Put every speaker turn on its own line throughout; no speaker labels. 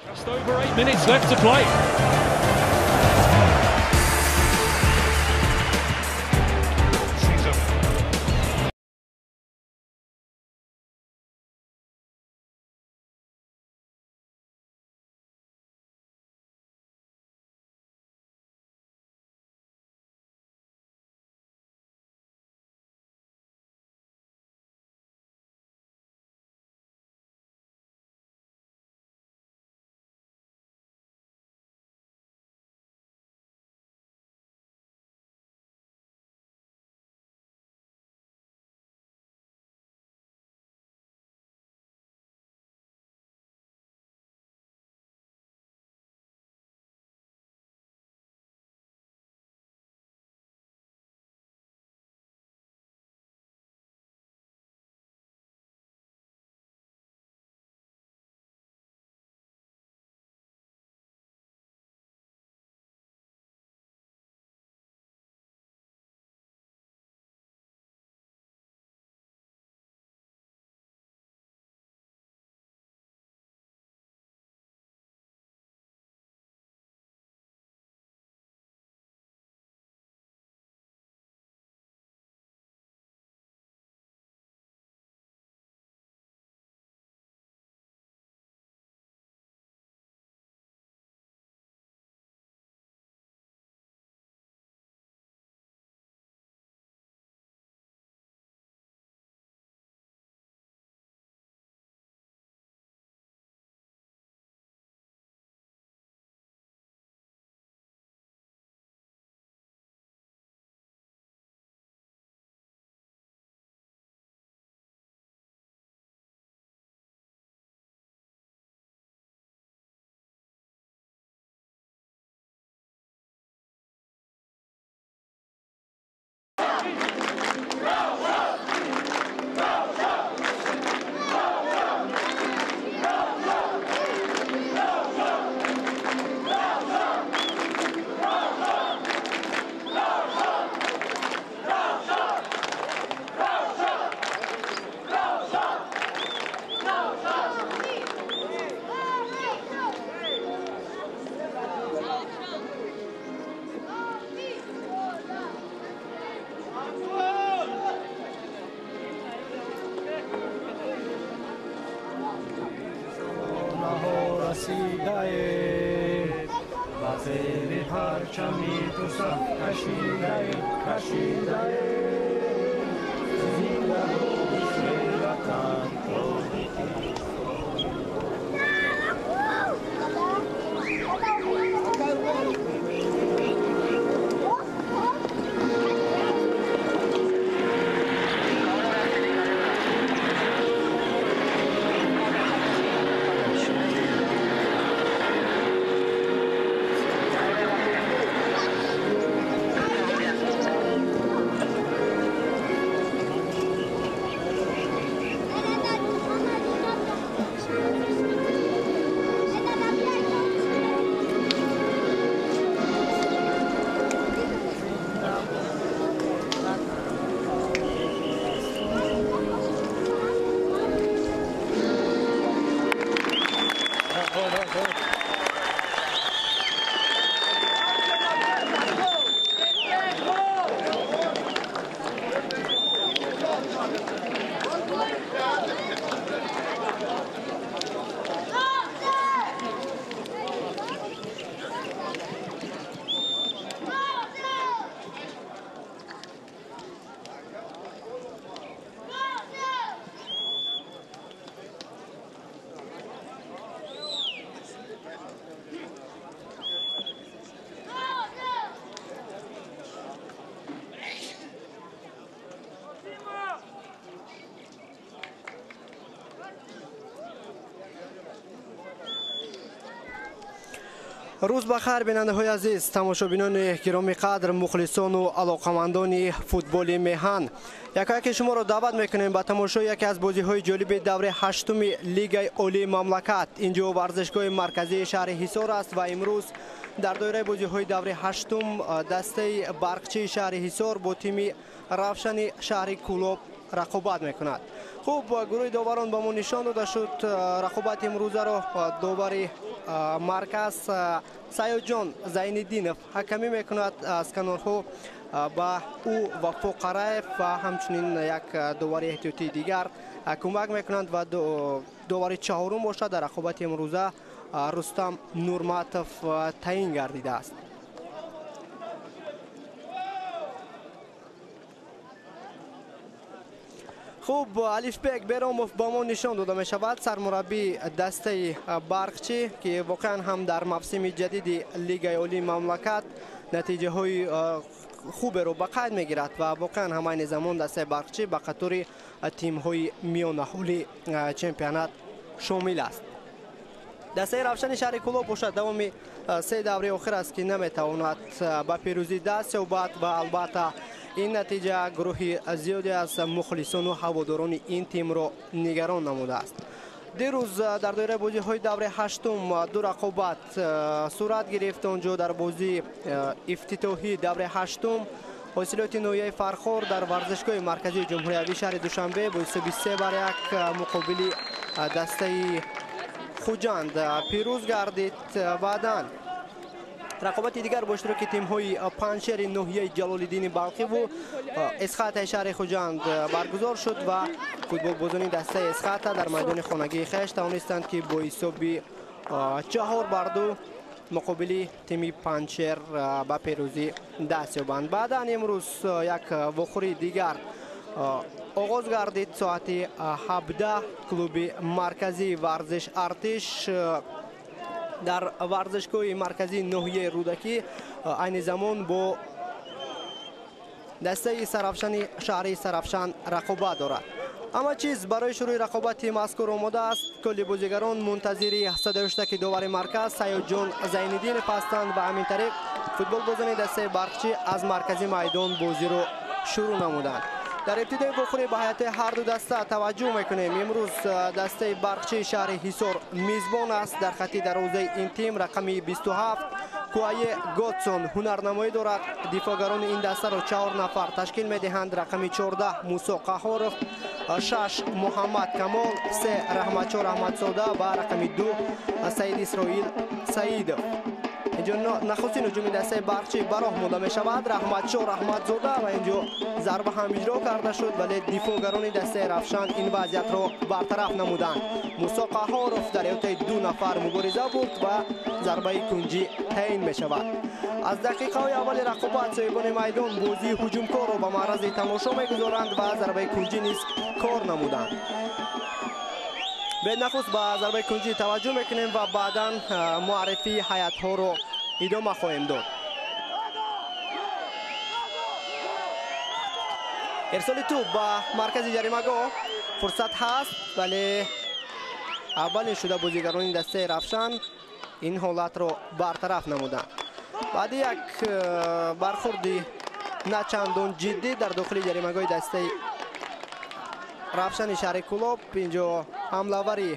Just over 8 minutes left to play.
Рӯз ба хайр, бинандаҳои азиз, тамошобинони гиромӣ қадр, мухлисону алоқамандони футболи меҳан. Якаяке шуморо даъват мекунем ба тамошои яке аз бозиҳои ҷолиби давраи ҳаштуми Лигаи Олии мамлакат. Инҷо варзишгоҳи марказии шаҳри Ҳисор аст ва имрӯз дар доираи бозиҳои давраи ҳаштум дастаи Барқчии шаҳри Ҳисор бо тими Равшани шаҳри Кӯлоб рақобат мекунад. Хуб, гурӯҳи доварон ба мо нишон дода шуд. Рақобати имрӯзаро довари марказ Саёдҷон Зайниддинов ҳакамӣ мекунад. Аз канорҳо ба ӯ Вафо Қараев ва ҳамчунин як довари эҳтиётии дигар кӯмак мекунанд ва довари чаҳорум бошад дар рақобати имрӯза Рустам Нурматов таъин гардидааст. Хуб, Алифбек Беромов ба мо нишон дода мешавад, сармураббии дастаи Барқчӣ, ки воқеан ҳам дар мавсими ҷадиди Лигаи Олии мамлакат натиҷаҳои хуберо ба қайд мегирад ва воқеан ҳам айни замон дастаи Барқчӣ ба қатори тимҳои миёнаҳоли чемпионат шомил аст. Дастаи Равшани шаҳри Кӯлоб бошад давоми се давраи охир аст, ки наметавонад ба пирӯзӣ даст ёбад ва албатта ин натиҷа гурӯҳи зиёде аз мухлисону ҳаводорони ин тимро нигарон намудааст. Дирӯз дар доираи бозиҳои давраи ҳаштум ду рақобат сурат гирифт. Он ҷо дар бозии ифтитоҳии давраи ҳаштум ҳосилоти ноҳияи Фархор дар варзишгоҳи марказии ҷумҳуриявии шаҳри Душанбе бо ҳисоби 3-1 муқобили дастаи Хуҷанд пирӯз гардид. Баъдан рақобати дигар бо иштироки тимҳои Панҷшери ноҳияи Ҷалолиддини Балхиву Эсхатаи шаҳри Хуҷанд баргузор шуд ва футболбозони дастаи Эсхата дар майдони хонагии хеш тавонистанд, ки бо ҳисоби 4-2 муқобили тими Панҷшер ба пирӯзӣ даст ёбанд. Баъдан имрӯз як вохӯрии дигар оғоз гардид. Соати 17 клуби марказии варзиш Артиш дар варзишгоҳи марказии ноҳияи Рӯдакӣ айни замон бо дастаи Сарафшани шаҳри Сарафшан рақобат дорад. Ҳама чиз барои шурӯи рақобати мазкур омода аст. Кулли бозигарон мунтазири садои довари марказ Саёдҷон Зайниддинов ҳастанд ва ҳамин тариқ футболбозони дастаи Барқчӣ аз маркази майдон бозиро шурӯъ намуданд. Дар ибтидои вохӯрӣ ба ҳайати ҳар ду даста таваҷҷӯҳ мекунем. Имрӯз дастаи Барқчии шаҳри Ҳисор мизбон аст. Дар хати дарвозаи ин тим рақами 27 Куае Готсон ҳунарнамоӣ дорад. Дифоъгарони ин дастаро 4 нафар ташкил медиҳанд. Рақами 14 Мусо Қаҳоров, 6 Муҳаммад Камол, 3 Раҳматшо Раҳматзода ва рақами 2 Саид Исроил Саидов. Инҷо нахустин ҳуҷуми дастаи Барқчӣ ба роҳ монда мешавад. Раҳматшо Раҳматзода ва инҷо зарба ҳам иҷро карда шуд, вале дифоъгарони дастаи Равшан ин вазъиятро бартараф намуданд. Мусо Қаҳоров дар эҳотаи 2 нафар мубориза бурд ва зарбаи кунҷӣ таъин мешавад. Аз дақиқаҳои аввали рақобат соҳибони майдон бозии ҳуҷумкорро ба маърази тамошо мегузоранд ва зарбаи кунҷӣ низ кор намуданд. Бенахуст ба зарбаи кунҷӣ таваҷҷӯҳ мекунем ва баъдан муаррифии ҳайатҳоро идома хоҳем дод. Ирсоли тӯб ба маркази ҷаримагоҳ, фурсат ҳаст, вале аввалин шуда бозигарони дастаи Равшан ин ҳолатро бартараф намуданд. Баъди як бархурди начандон ҷиддӣ дар дохили ҷаримагоҳи дастаи Равшани шаҳри Кӯлоб, инҷо ҳамлавари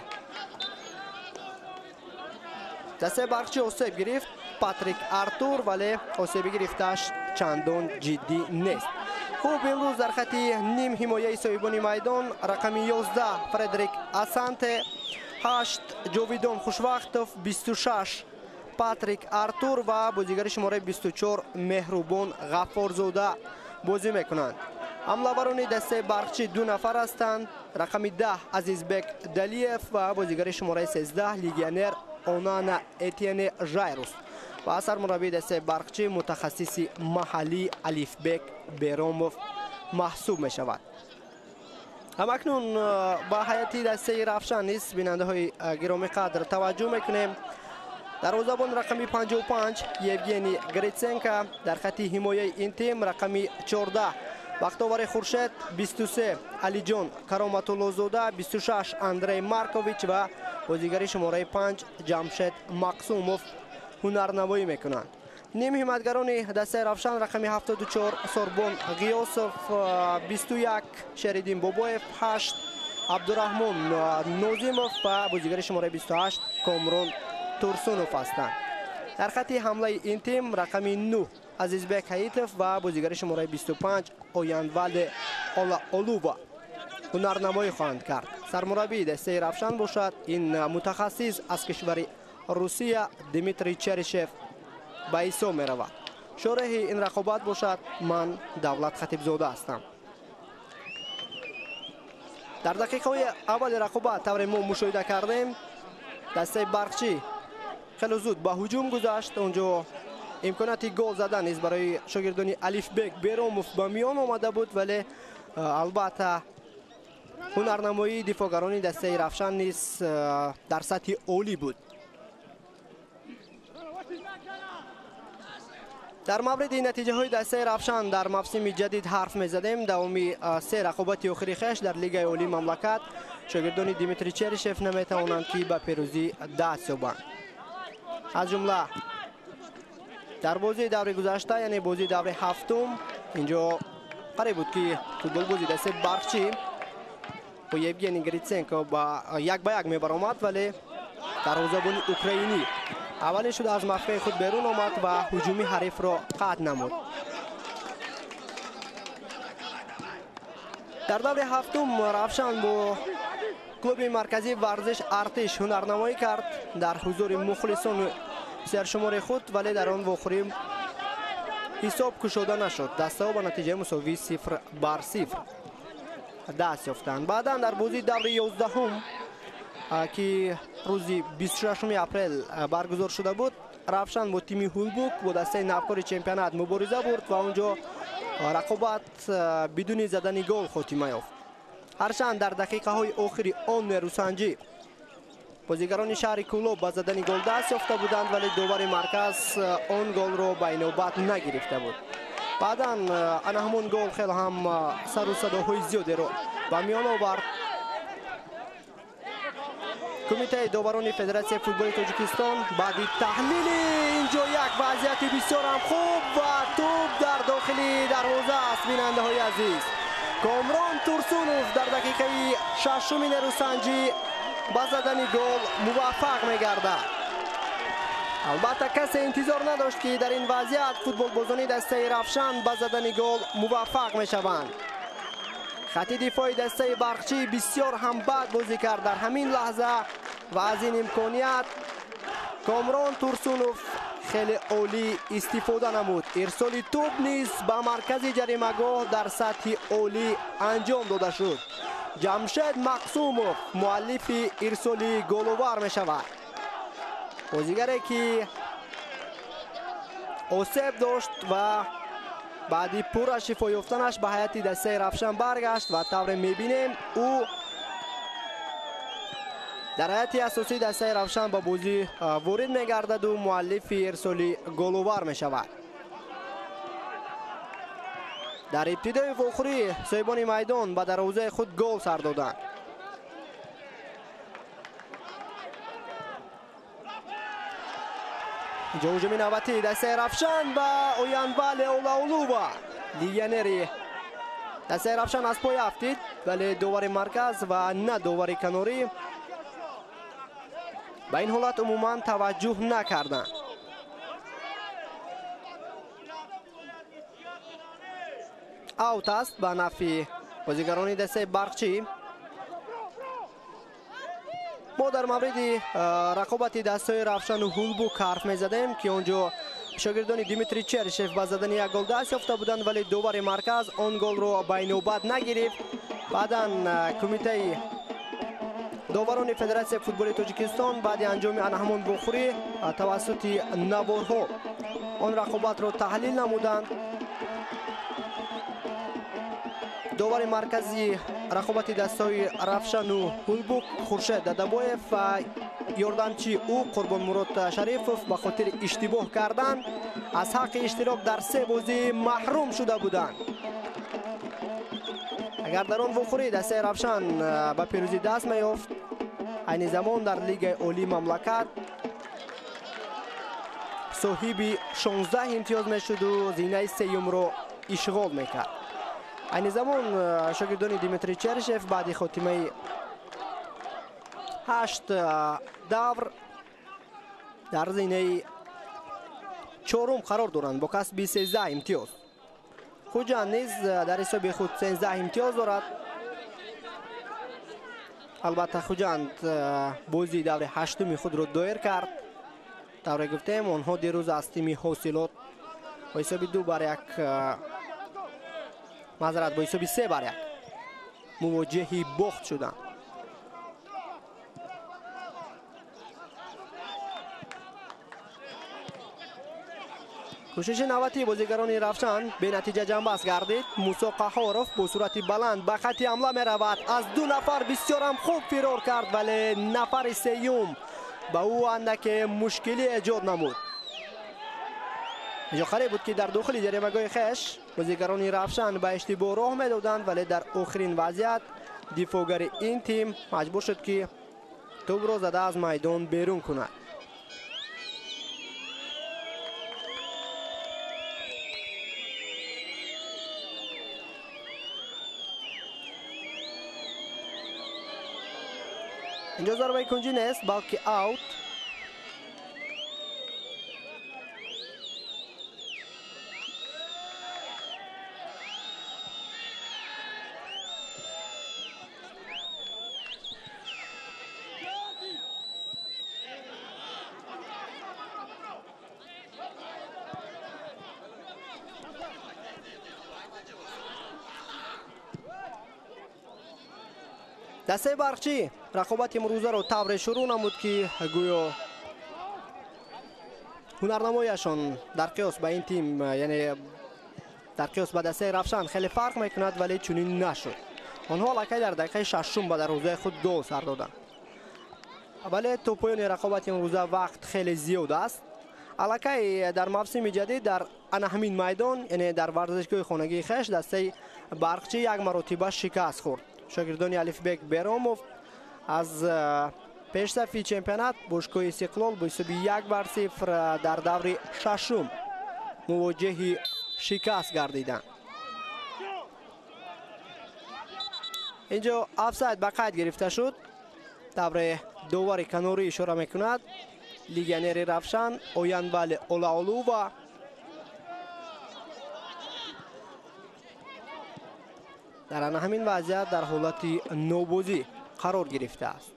дастаи Барқчӣ осеб гирифт Патрик Артур, вале осеби гирифтааш чандон ҷиддӣ нест. Хуб, имрӯз дар хати ним ҳимояи соҳибони майдон рақами 11 Фредерик Асанте, 8 Ҷовидон Хушвақтов, 26 Патрик Артур ва бозигари шумораи 24 Меҳрубон Ғаффорзода бозӣ мекунанд. Ҳамлаварони дастаи Барқчӣ 2 нафар ҳастанд. Рақами 10 Азизбек Далиев ва бозигари шумораи 13 легионер Онана Этиене Жайрус. Ва сармураббии дастаи Барқчӣ мутахассиси маҳаллӣ Алифбек Беромов маҳсуб мешавад. Ҳамакнун ба ҳайати дастаи Равшан низ бинандаҳои гиромӣ қадр таваҷҷӯҳ мекунем. Дарвозабон рақами 55 Евгений Гриценко, дар хати ҳимояи ин тим рақами 14 Бахтовари Хуршед, 23 Алиҷон Кароматуллозода, 26 Андрей Маркович ва бозигари шумораи 5 Ҷамшед Мақсумов ҳунарнамоӣ мекунанд. Ним ҳимоятгарони дастаи Равшан рақами 74 Сорбон Ғиёсов, 21 Шериддин Бобоев, 8 Абдураҳмон Нозимов ва бозигари шумораи 28 Комрон Турсунов ҳастанд. Дар хати ҳамлаи ин тим рақами 9 Азизбек Ҳаитов ва бозигари шумораи 25 Оянвале Олаолува ҳунарнамоӣ хоҳанд кард. Сармураббии дастаи Равшан бошад ин мутахассис аз кишвари Русия Дмитрий Черышев ба ҳисоб меравад. Шореҳи ин рақобат бошад ман Давлат Хатибзода ҳастам. Дар дақиқаҳои аввали рақобат тавре мо мушоҳида кардем, дастаи Барқчӣ хеле зуд ба ҳуҷум гузашт. Онҷо имконияти гол задан низ барои шогирдони Алифбек Беромов ба миён омада буд, вале албатта ҳунарнамоии дифоъгарони дастаи Равшан низ дар сатҳи олӣ буд. Дар мавриди натиҷаҳои дастаи Равшан дар мавсими ҷадид ҳарф мезадем. Давоми се рақобати охири хеш дар Лигаи олии мамлакат шогирдони Дмитрий Черышев наметавонанд, ки ба пирӯзӣ даст ёбанд. Аз ҷумла дар бозии даври гузашта, яъне бозии даври ҳафтум, инҷо қариб буд, ки футболбози дастаи Барқчӣ бо Евгений Гриценко ба як ба як мебаромад, вале дарвозабони украинӣ аввалин шуда аз мавқеи худ берун омад ва ҳуҷуми ҳарифро қатъ намуд. Дар даври ҳафтум Равшан бо клуби марказии варзиш Артиш ҳунарнамоӣ кард дар ҳузури мухлисони сершумори худ, вале дар он вохӯрӣ ҳисоб кушода нашуд. Дастаҳо ба натиҷаи мусовии 0-0 даст ёфтанд. Баъдан дар бозии даври 11-ум, ки рӯзи 26 апрел баргузор шуда буд, Равшан бо тими Ҳулбук бо дастаи навкори чемпионат мубориза бурд ва онҷо рақобат бидуни задани гол хотима ёфт. Ҳарчанд дар дақиқаҳои охири он нерӯсанҷӣ бозигарони шаҳри Кӯлоб ба задани гол даст ёфта буданд, вале довари марказ он голро ба инобат нагирифта буд. Баъдан ана ҳамон гол хеле ҳам сару садоҳои зиёдеро ба миён овард. Кумитаи доварони Федератсияи футболи Тоҷикистон баъди таҳлили инҷо як вазъияти бисёрам хуб ва тӯб дар дохили дарвоза аст. Бинандаҳои азиз, Комрон Турсунов дар дақиқаи шашуми нерӯсанҷӣ ба задани гол муваффақ мегардад. Албатта касе интизор надошт, ки дар ин вазъият футболбозони дастаи Равшан ба задани гол муваффақ мешаванд. Хати дифои дастаи Барқчӣ бисёр ҳам бад бозӣ кард дар ҳамин лаҳза ва аз ин имконият Комрон Турсунов хеле олӣ истифода намуд. Ирсоли тӯб низ ба маркази ҷаримагоҳ дар сатҳи олӣ анҷом дода шуд. Ҷамшед Мақсумов муаллифи ирсоли головар мешавад. Бозигаре, ки осеб дошт ва баъди пурра шифо ёфтанаш ба ҳайати дастаи Равшан баргашт ва тавре мебинем, ӯ дар ҳайати асосии дастаи Равшан ба бозӣ ворид мегардаду муаллифи ирсоли головар мешавад. Дар ибтидои вохӯрӣ соҳибони майдон ба дарвозаи худ гол сар доданд. Инҷо ҳуҷуми навбатии дастаи Равшан ва Оянвале Олаулува, легионери дастаи Равшан, аз пой афтид, вале довари марказ ва на довари канорӣ ба ин ҳолат умуман таваҷҷӯҳ накарданд. Аут аст ба нафъи бозигарони дастаи Барқчӣ. Мо дар мавриди рақобати дастҳои Равшану Ҳулбук ҳарф мезадем, ки он ҷо шогирдони Дмитрий Черышев ба задани як гол даст ёфта буданд, вале довари марказ он голро ба инобат нагирифт. Баъдан кумитаи доварони Федератсияи футболи Тоҷикистон баъди анҷоми ана ҳамон вохӯрӣ тавассути наворҳо он рақобатро таҳлил намуданд. Довари маркази рақобати дастҳои Равшану Ҳулбук Хуршед Дадабоев ва ёрдамчии ӯ Қурбонмурод Шарифов ба хотири иштибоҳ кардан аз ҳаққи иштирок дар се бозӣ маҳрум шуда буданд. Агар дар он вохӯрӣ дастаи Равшан ба пирӯзӣ даст меёфт, айни замон дар Лигаи олии мамлакат соҳиби 16 имтиёз мешуду зинаи сеюмро ишғол мекард. Айни замон шогирдони Дмитрий Черышев баъди хотимаи 8 давр дар зинаи чорум қарор доранд бо касби 13 имтиёз. Хуҷанд низ дар ҳисоби худ 13 имтиёз дорад. Албатта Хуҷанд бозии даври ҳаштуми худро доир кард. Тавре гуфтем, онҳо дирӯз аз тими Ҳосилот бо ҳисоби 2-1, маъзарат, бо ҳисоби 3-1 мувоҷиҳи бохт шуданд. Кӯшиши навбатии бозигарони Равшан бенатиҷа ҷамъбаст гардид. Мусо Қаҳоров бо суръати баланд ба хатти ҳамла меравад. Аз ду нафар бисёрам хуб фирор кард, вале нафари сеюм ба ӯ андаке мушкилӣ эҷод намуд. Инҷо қариб буд, ки дар дохили ҷаримагоҳи хеш бозигарони Равшан ба иштибоҳ роҳ медоданд, вале дар охирин вазъият дифоъгари ин тим маҷбур шуд, ки тӯбро зада аз майдон берун кунад. Инҷо зарбаи кунҷӣ нест, балки аут. Дастаи Барқчӣ рақобати имрӯзаро тавре шурӯъ намуд, ки гӯё ҳунарнамояшон дар қиёс ба ин тим, яъне дар қиёс ба дастаи Равшан хеле фарқ мекунад, вале чунин нашуд. Онҳо аллакай дар дақиқаи шашум ба дарвозаи худ гол сар доданд. Вале то поёни рақобати имрӯза вақт хеле зиёд аст. Аллакай дар мавсими ҷадид дар ана ҳамин майдон, яъне дар варзишгоҳи хонагии хеш, дастаи Барқчӣ як маротиба шикаст хӯрд. Шогирдони Алифбек Беромов аз пешсафи чемпионат бошгоҳи Истиқлол бо ҳисоби 1-0 дар даври шашум мувоҷиҳи шикаст гардиданд. Инҷо офсайд ба қайд гирифта шуд. Тавре довари канорӣ ишора мекунад, легионери Равшан Оянвали Олаолува дар ана ҳамин вазъият дар ҳолати нобозӣ қарор гирифтааст.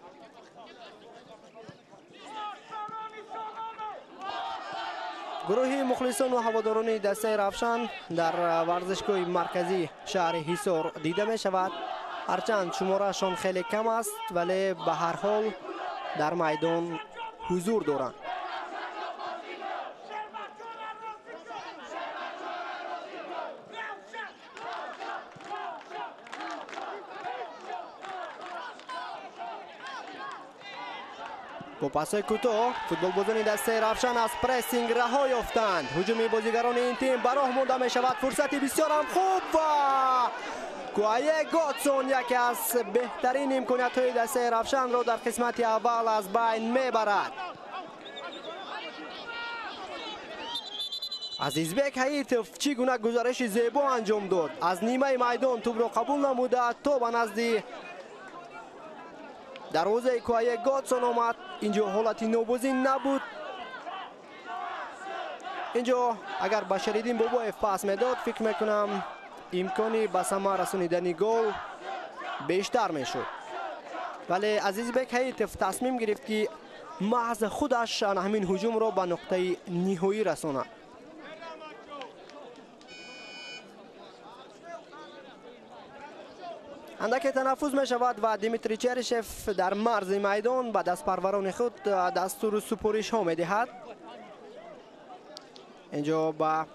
Гурӯҳи мухлисон ва ҳаводорони дастаи Равшан дар варзишгоҳи марказии шаҳри Ҳисор дида мешавад. Ҳарчанд шумораашон хеле кам аст, вале ба ҳар ҳол дар майдон ҳузур доранд. Бо пасҳои кӯтоҳ футболбозони дастаи Равшан аз прессинг раҳо ёфтанд. Ҳуҷуми бозигарони ин тим ба роҳ монда мешавад. Фурсати бисёрам хуб ва Куае Готсон яке аз беҳтарин имкониятҳои дастаи Равшанро дар қисмати аввал аз байн мебарад. Азизбек Ҳаитов чӣ гуна гузариши зебо анҷом дод. Аз нимаи майдон тӯбро қабул намуда то ба назди дарвозаи Куае Готсон омад. Инҷо ҳолати нобозӣ набуд. Инҷо агар Башариддин Бобоев пас медод, фикр мекунам имкони ба самар расонидани гол бештар мешуд. Вале Азизбек Ҳаитов тасмим гирифт, ки маҳз худаш ҳамин ҳуҷумро ба нуқтаи ниҳоӣ расонад. Андаке танаффус мешавад ва Дмитрий Черишев дар марзи майдон ба дастпарварони худ дастуру супоришҳо медиҳад. Инҷо ба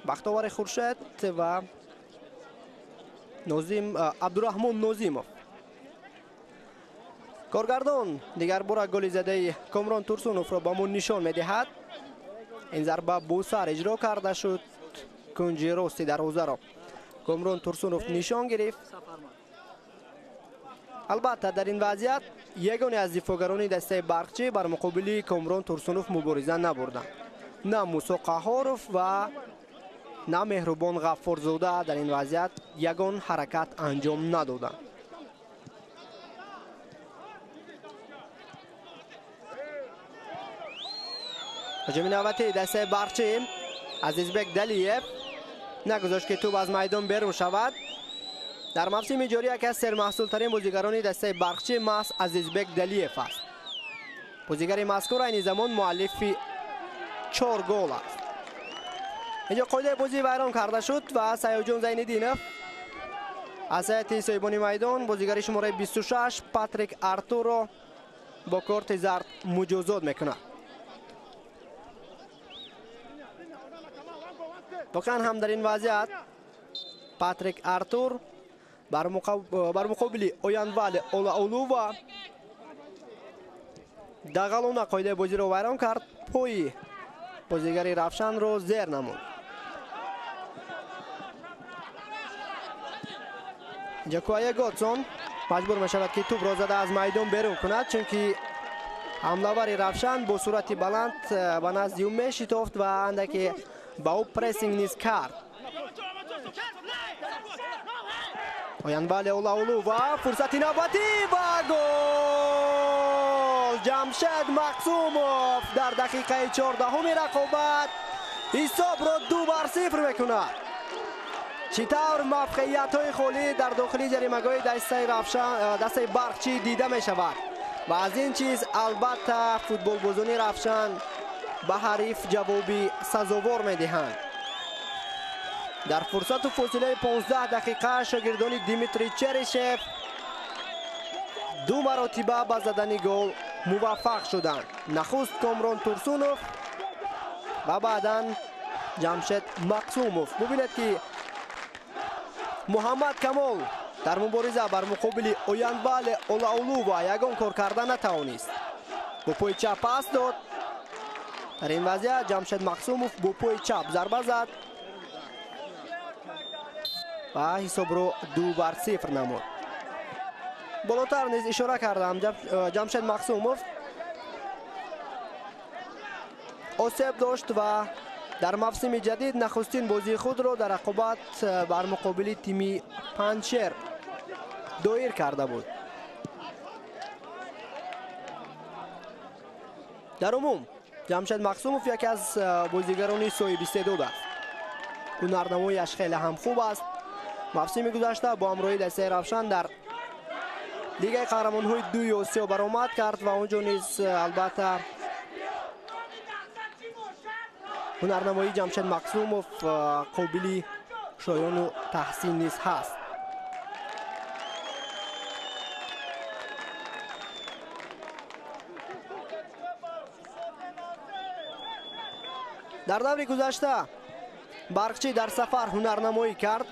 Бахтовари Хуршед ва Нозим Абдураҳмон Нозимов. Коргардон дигар бора голи задаи Комрон Турсуновро ба мо нишон медиҳад. Ин зарба бо сар иҷро карда шуд. Кунҷи рости дарвозаро Комрон Турсунов нишон гирифт. Албатта дар ин вазъият ягоне аз дифоъгарони дастаи Барқчӣ бар муқобили Комрон Турсунов мубориза набурданд. На Мусо Қаҳоров ва на Меҳрубон Ғаффорзода дар ин вазъият ягон ҳаракат анҷом надоданд. Ҳуҷуми навбатии дастаи Барқчӣ Азизбек Далиев нагузошт, ки тӯб аз майдон берун шавад. Дар мавсими ҷорӣ яке аз сермаҳсултарин бозигарони дастаи Барқчӣ маҳз Азизбек Далиев аст. Бозигари мазкур айни замон муаллифи 4 гол аст. Инҷо қоидаи бозӣ вайрон карда шуд ва Саёҷон Зайниддинов аз ҳайати соҳибони майдон бозигари шумораи 26 Патрик Артурро бо корти зард муҷозот мекунад. Воқеан ҳам дар ин вазъият Патрик Артур бар муқобили Оянвале Олаулува дағалона қоидаи бозиро вайрон кард, пои бозигари Равшанро зер намуд. Инҷо Куае Готсон маҷбур мешавад, ки тӯбро зада аз майдон берун кунад, чунки ҳамлавари Равшан бо суръати баланд ба назди ӯ мешитофт ва андаке ба ӯ прессинг низ кард. Оянвале Олаулу ва фурсати навбатӣ ва гол! Ҷамшед Мақсумов дар дақиқаи 14-уми рақобат ҳисобро 2-0 мекунад. Чӣ тавр мавқеиятҳои холӣ дар дохили ҷаримагоҳи дастаи Равшан, дастаи Барқчӣ дида мешавад ва аз ин чиз албатта футболбозони Равшан ба ҳариф ҷавоби сазовор медиҳанд. Дар фурсату фосилаи 15 дақиқа шогирдони Дмитрий Черишев ду маротиба ба задани гол муваффақ шуданд. Нахуст Комрон Турсунов ва баъдан Ҷамшед Мақсумов. Бубинед, ки Муҳаммад Камол дар мубориза бар муқобили Оянвале Олаулува ягон кор карда натавонист. Бо пои чап пас дод. Дар ин вазъият Ҷамшед Мақсумов бо пои чап зарба зад ва ҳисобро 2-0 намуд. Болотар низ ишора кардам, Ҷамшед Мақсумов осеб дошт ва дар мавсими ҷадид нахустин бозии худро дар рақобат бар муқобили тими Панҷшер доир карда буд. Дар умум Ҷамшед Мақсумов яке аз бозигарони соҳибистеъдод аст. Ҳунарнамояш хеле ҳам хуб аст. Мавсими гузашта бо ҳамроҳии дастаи Равшан дар Лигаи қаҳрамонҳои дуи Осиё баромад кард ва он ҷо низ албатта ҳунарнамоии Ҷамшед Мақсумов қобили шоёну таҳсин низ ҳаст. Дар даври гузашта Барқчӣ дар сафар ҳунарнамоӣ кард.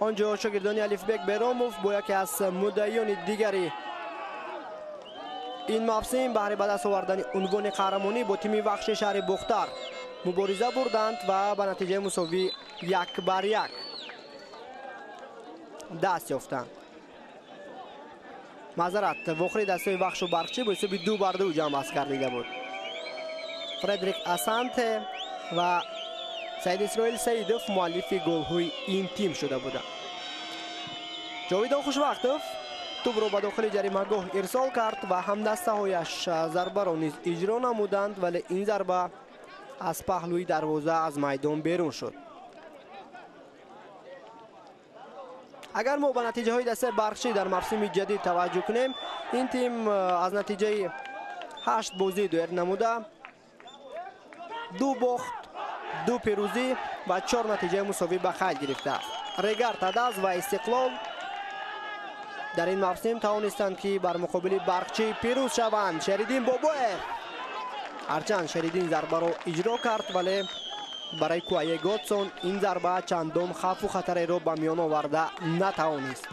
Он ҷо шогирдони Алифбек Беромов бо яке аз муддаиёни дигари ин мавсим баҳри ба даст овардани унвони қаҳрамонӣ бо тими Вахши шаҳри Бухтар мубориза бурданд ва ба натиҷаи мусовӣ 1-1 даст ёфтанд. Маъзарат, вохӯри дастаи Вахшу Барқчӣ бо ҳисоби 2-2 ҷамъбаст гардида буд. Фредерик Асанте ва Саид Исроил Саидов муаллифи голҳои ин тим шуда буданд. Ҷовидон Хушвақтов тӯбро ба дохили ҷаримагоҳ ирсол кард ва ҳамдастаҳояш зарбаро низ иҷро намуданд, вале ин зарба аз паҳлӯи дарвоза аз майдон берун шуд. Агар мо ба натиҷаҳои дастаи Барқчӣ дар мавсими ҷадид таваҷҷӯҳ кунем, ин тим аз натиҷаи 8 бозӣ доир намуда 2 бохт, 2 пирӯзӣ ва 4 натиҷаи мусовӣ ба қайд гирифтааст. Регар Тадаз ва Истиқлол дар ин мавсим тавонистанд, ки бар муқобили Барқчӣ пирӯз шаванд. Шериддин Бобоев, ҳарчанд Шериддин зарбаро иҷро кард, вале барои Куае Готсон ин зарба чандон хавфу хатареро ба миён оварда натавонист.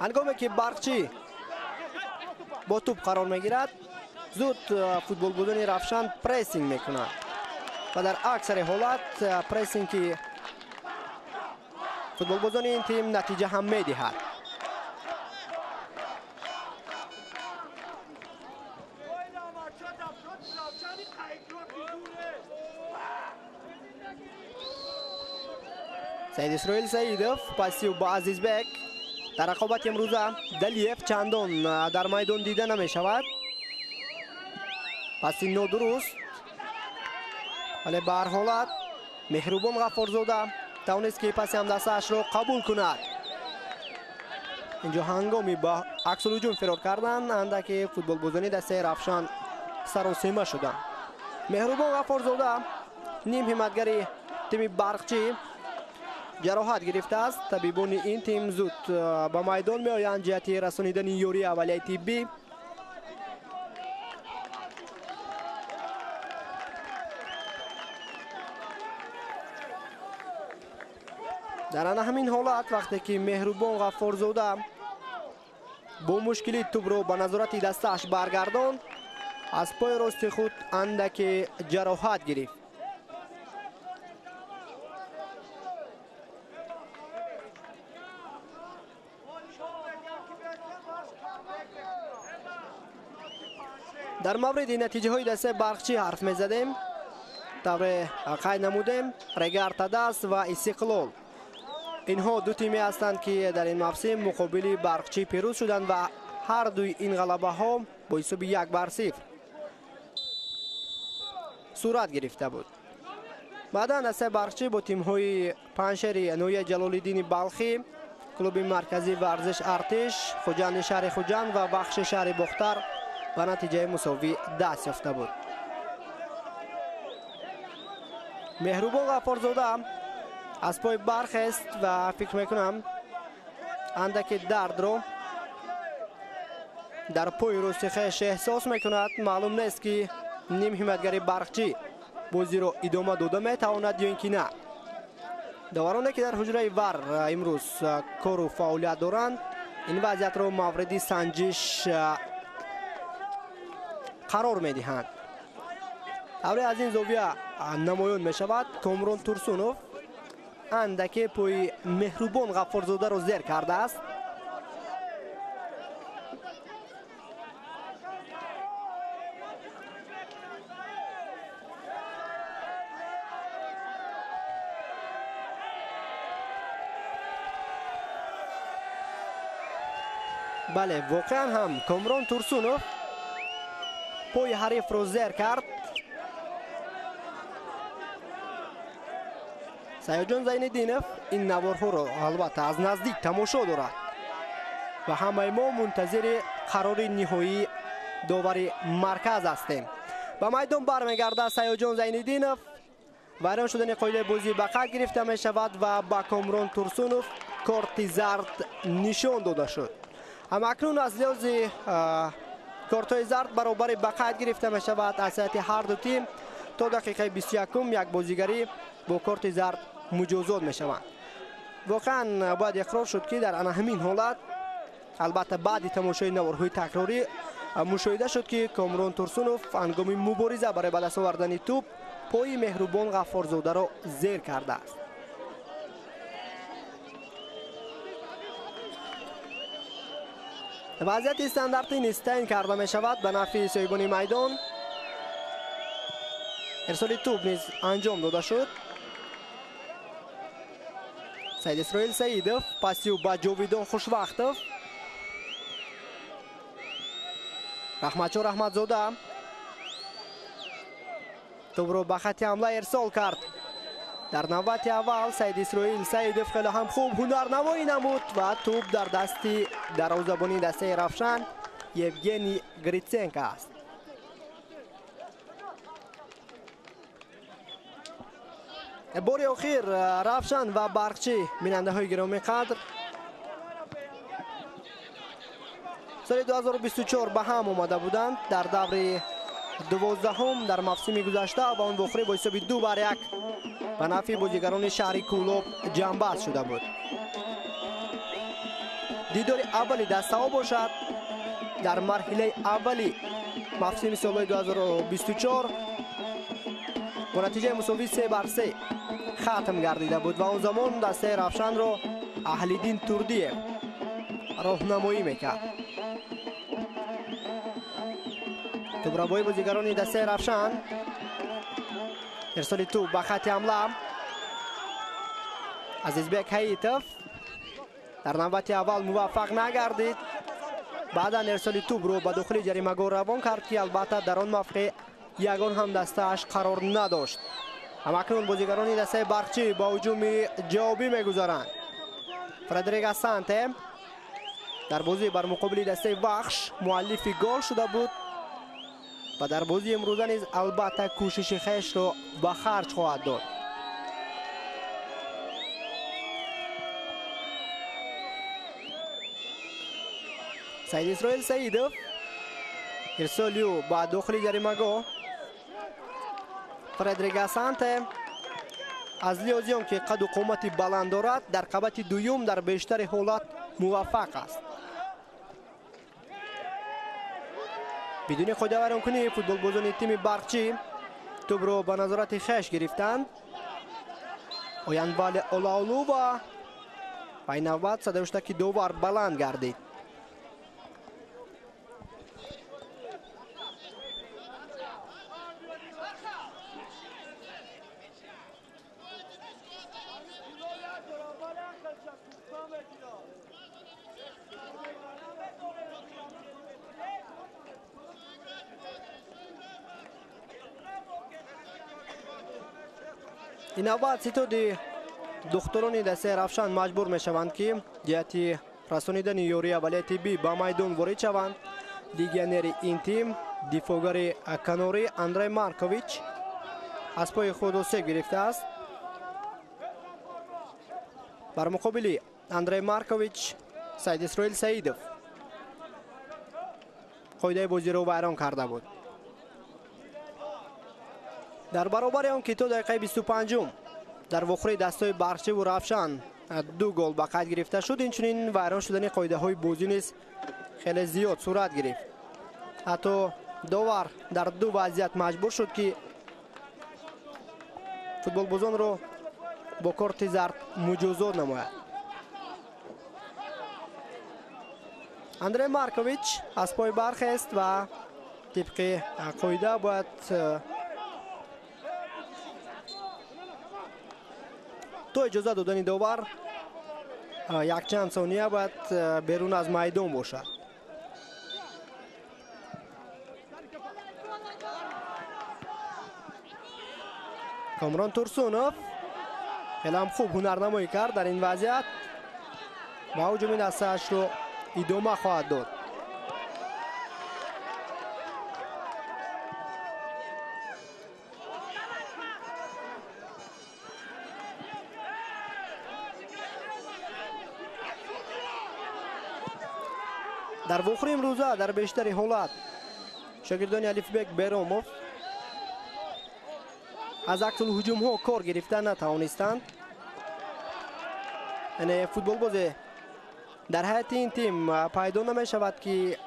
Ҳангоме ки Барқчӣ бо тӯб қарор мегирад, зуд футболбозони Равшан прессинг мекунад ва дар аксари ҳолат прессинги футболбозони ин тим натиҷа ҳам медиҳад. Саид Исроил Саидов паси ба Азизбек. Дар рақобати имрӯза Далиев чандон дар майдон дида намешавад. Паси нодуруст, вале ба ҳар ҳолат Меҳрубон Ғаффорзода тавонист, ки паси ҳамдастаашро қабул кунад. Инҷо ҳангоми ба аксулҳуҷум фирор кардан андаке футболбозони дастаи Равшан саросема шуданд. Меҳрубон Ғаффорзода, ним ҳимматгари тими Барқчӣ, ҷароҳат гирифтааст. Табибони ин тим зуд ба майдон меоянд ҷиҳати расонидани ёрии аввалияи тиббӣ. Дар ана ҳамин ҳолат вақте ки Меҳрубон Ғаффорзода бо мушкилӣ тӯбро ба назорати дастааш баргардонд, аз пои рости худ андаке ҷароҳат гирифт. Дар мавриди натиҷаҳои дастаи Барқчӣ ҳарф мезадем. Тавре қайд намудем, Регар Тадас ва Истиқлол инҳо ду тиме ҳастанд, ки дар ин мавсим муқобили Барқчӣ пирӯз шуданд ва ҳар дуи ин ғалабаҳо бо ҳисоби 1-0 сурат гирифта буд. Баъдан дастаи Барқчӣ бо тимҳои Панҷшери ноҳияи Ҷалолиддини Балхӣ, клуби марказии варзиш Артиш, Хуҷанди шаҳри Хуҷанд ва Вахши шаҳри Бохтар ба натиҷаи мусовӣ даст ёфта буд. Меҳрубон Ғаффорзода аз пой бархест ва фикр мекунам андаке дардро дар пои рости хеш эҳсос мекунад. Маълум нест, ки ним ҳимматгари Барқчӣ бозиро идома дода метавонад ё ин ки на. Довароне, ки дар ҳуҷраи ВАР имрӯз кору фаъолият доранд, ин вазъиятро мавриди санҷиш қарор медиҳанд. Тавре аз ин зовия намоён мешавад, Комрон Турсунов андаке пои Меҳрубон Ғаффорзодаро зер кардааст. Бале, воқеан ҳам Комрон Турсунов пои ҳарифро зер кард. Саёдҷон Зайниддинов ин наворҳоро албатта аз наздик тамошо дорад ва ҳамаи мо мунтазири қарори ниҳоии довари марказ ҳастем. Ба майдон бармегардад Саёдҷон Зайниддинов. Вайрон шудани қоидаи бозӣ ба қайд гирифта мешавад ва ба Комрон Турсунов корти зард нишон дода шуд. Ҳамакнун аз лиҳози кортҳои зард баробари ба қайд гирифта мешавад аз ҳайати ҳар ду тим. То дақиқаи 21 як бозигарӣ бо корти зард муҷозот мешаванд. Воқеан бояд иқрор шуд, ки дар ана ҳамин ҳолат албатта баъди тамошои наворҳои такрорӣ мушоҳида шуд, ки Комрон Турсунов ҳангоми мубориза барои ба даст овардани тӯб пои Меҳрубон Ғаффорзодаро зер кардааст. Вазъияти стандартӣ низ таъин карда мешавад ба нафъи соҳибони майдон. Ирсоли тӯб низ анҷом дода шуд. Саид Исроил Саидов пасиу ба Ҷовидон Хушвақтов. Раҳматшо Раҳматзода тӯбро ба хати ҳамла ирсол кард. Дар навбати аввал Саид Исроил Саидов хеле ҳам хуб ҳунарнамоӣ намуд ва тӯб дар дасти дарвозабони дастаи Равшан Евгений Гриценко аст. Бори охир Равшан ва Барқчӣ, бинандаҳои гиромӣ қадр, соли 2024 ба ҳам омада буданд дар даври 12 дар мавсими гузашта ва он вохӯрӣ бо ҳисоби 2-1 ба нафъи бозигарони шаҳри Кӯлоб ҷамъбаст шуда буд. Дидори аввали дастаҳо бошад дар марҳилаи аввали мавсими солҳои 2024 бо натиҷаи мусовӣ 3-3 хатм гардида буд ва он замон дастаи Равшанро Аҳлиддин Турдиев роҳнамоӣ мекард. Тӯбрабои бозигарони дастаи Равшан, ирсоли тӯб ба хати ҳамла. Азизбек Ҳаитов дар навбати аввал муваффақ нагардид. Баъдан ирсоли тӯбро ба дохили ҷаримагоҳ равон кард, ки албатта дар он мавқеъ ягон ҳам дастааш қарор надошт. Ҳамакнун бозигарони дастаи Барқчӣ ба ҳуҷуми ҷавобӣ мегузаранд. Фредерик Асанте Дар бозӣ бар муқобили дастаи Вахш муаллифи гол шуда буд ва дар бозии имрӯза низ албатта кӯшиши хешро ба харҷ хоҳад дод. Саид Исроил Саидов ирсоли ӯ ба дохили ҷаримагоҳ. Фредерик Асанте аз лиҳози он ки қаду қомати баланд дорад, дар қабати дуюм дар бештари ҳолат муваффақ аст. Бидуни қоидавайронкунӣ футболбозони тими Барқчӣ тӯбро ба назорати хеш гирифтанд. Оянвали Олаолува ва ин навбат садои довар баланд гардид. Ин навбат ситоди духтурони дастаи Равшан маҷбур мешаванд, ки ҷиҳати расонидани ёрии аввалияи тиббӣ ба майдон ворид шаванд. Легионери ин тим, дифоъгари канорӣ Андрей Маркович аз пои худ осеб гирифтааст. Бар муқобили Андрей Маркович Саид Исроил Саидов қоидаи бозиро вайрон карда буд. Дар баробари он ки то дақиқаи 25-ум дар вохӯрии дастҳои Барқчиву Равшан 2 гол ба қайд гирифта шуд, инчунин вайрон шудани қоидаҳои бозӣ низ хеле зиёд сурат гирифт. Ҳатто довар дар 2 вазъият маҷбур шуд, ки футболбозонро бо корти зард муҷозот намояд. Андрей Маркович аз пой бархест ва тибқи қоида бояд то иҷоза додани довар якчанд сония бояд берун аз майдон бошад. Комрон Турсунов хеле ҳам хуб ҳунарнамоӣ кард дар ин вазъият ва ҳуҷуми дастаашро идома хоҳад дод. Дар вохӯри имрӯза дар бештари ҳолат шогирдони Алифбек Беромов аз аксулҳуҷумҳо кор гирифта натавонистанд. Яъне футболбозе дар ҳайати ин тим пайдо намешавад, ки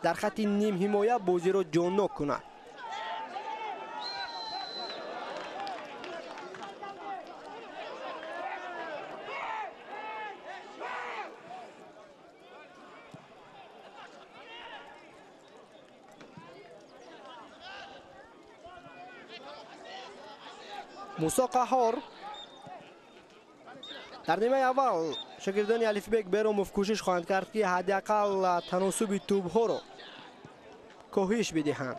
дар хатти нимҳимоя бозиро ҷоннок кунад. Мусо Қаҳор дар нимаи аввал шогирдони Алифбек Беромов кӯшиш хоҳанд кард, ки ҳадди ақал таносуби тӯбҳоро коҳиш бидиҳанд.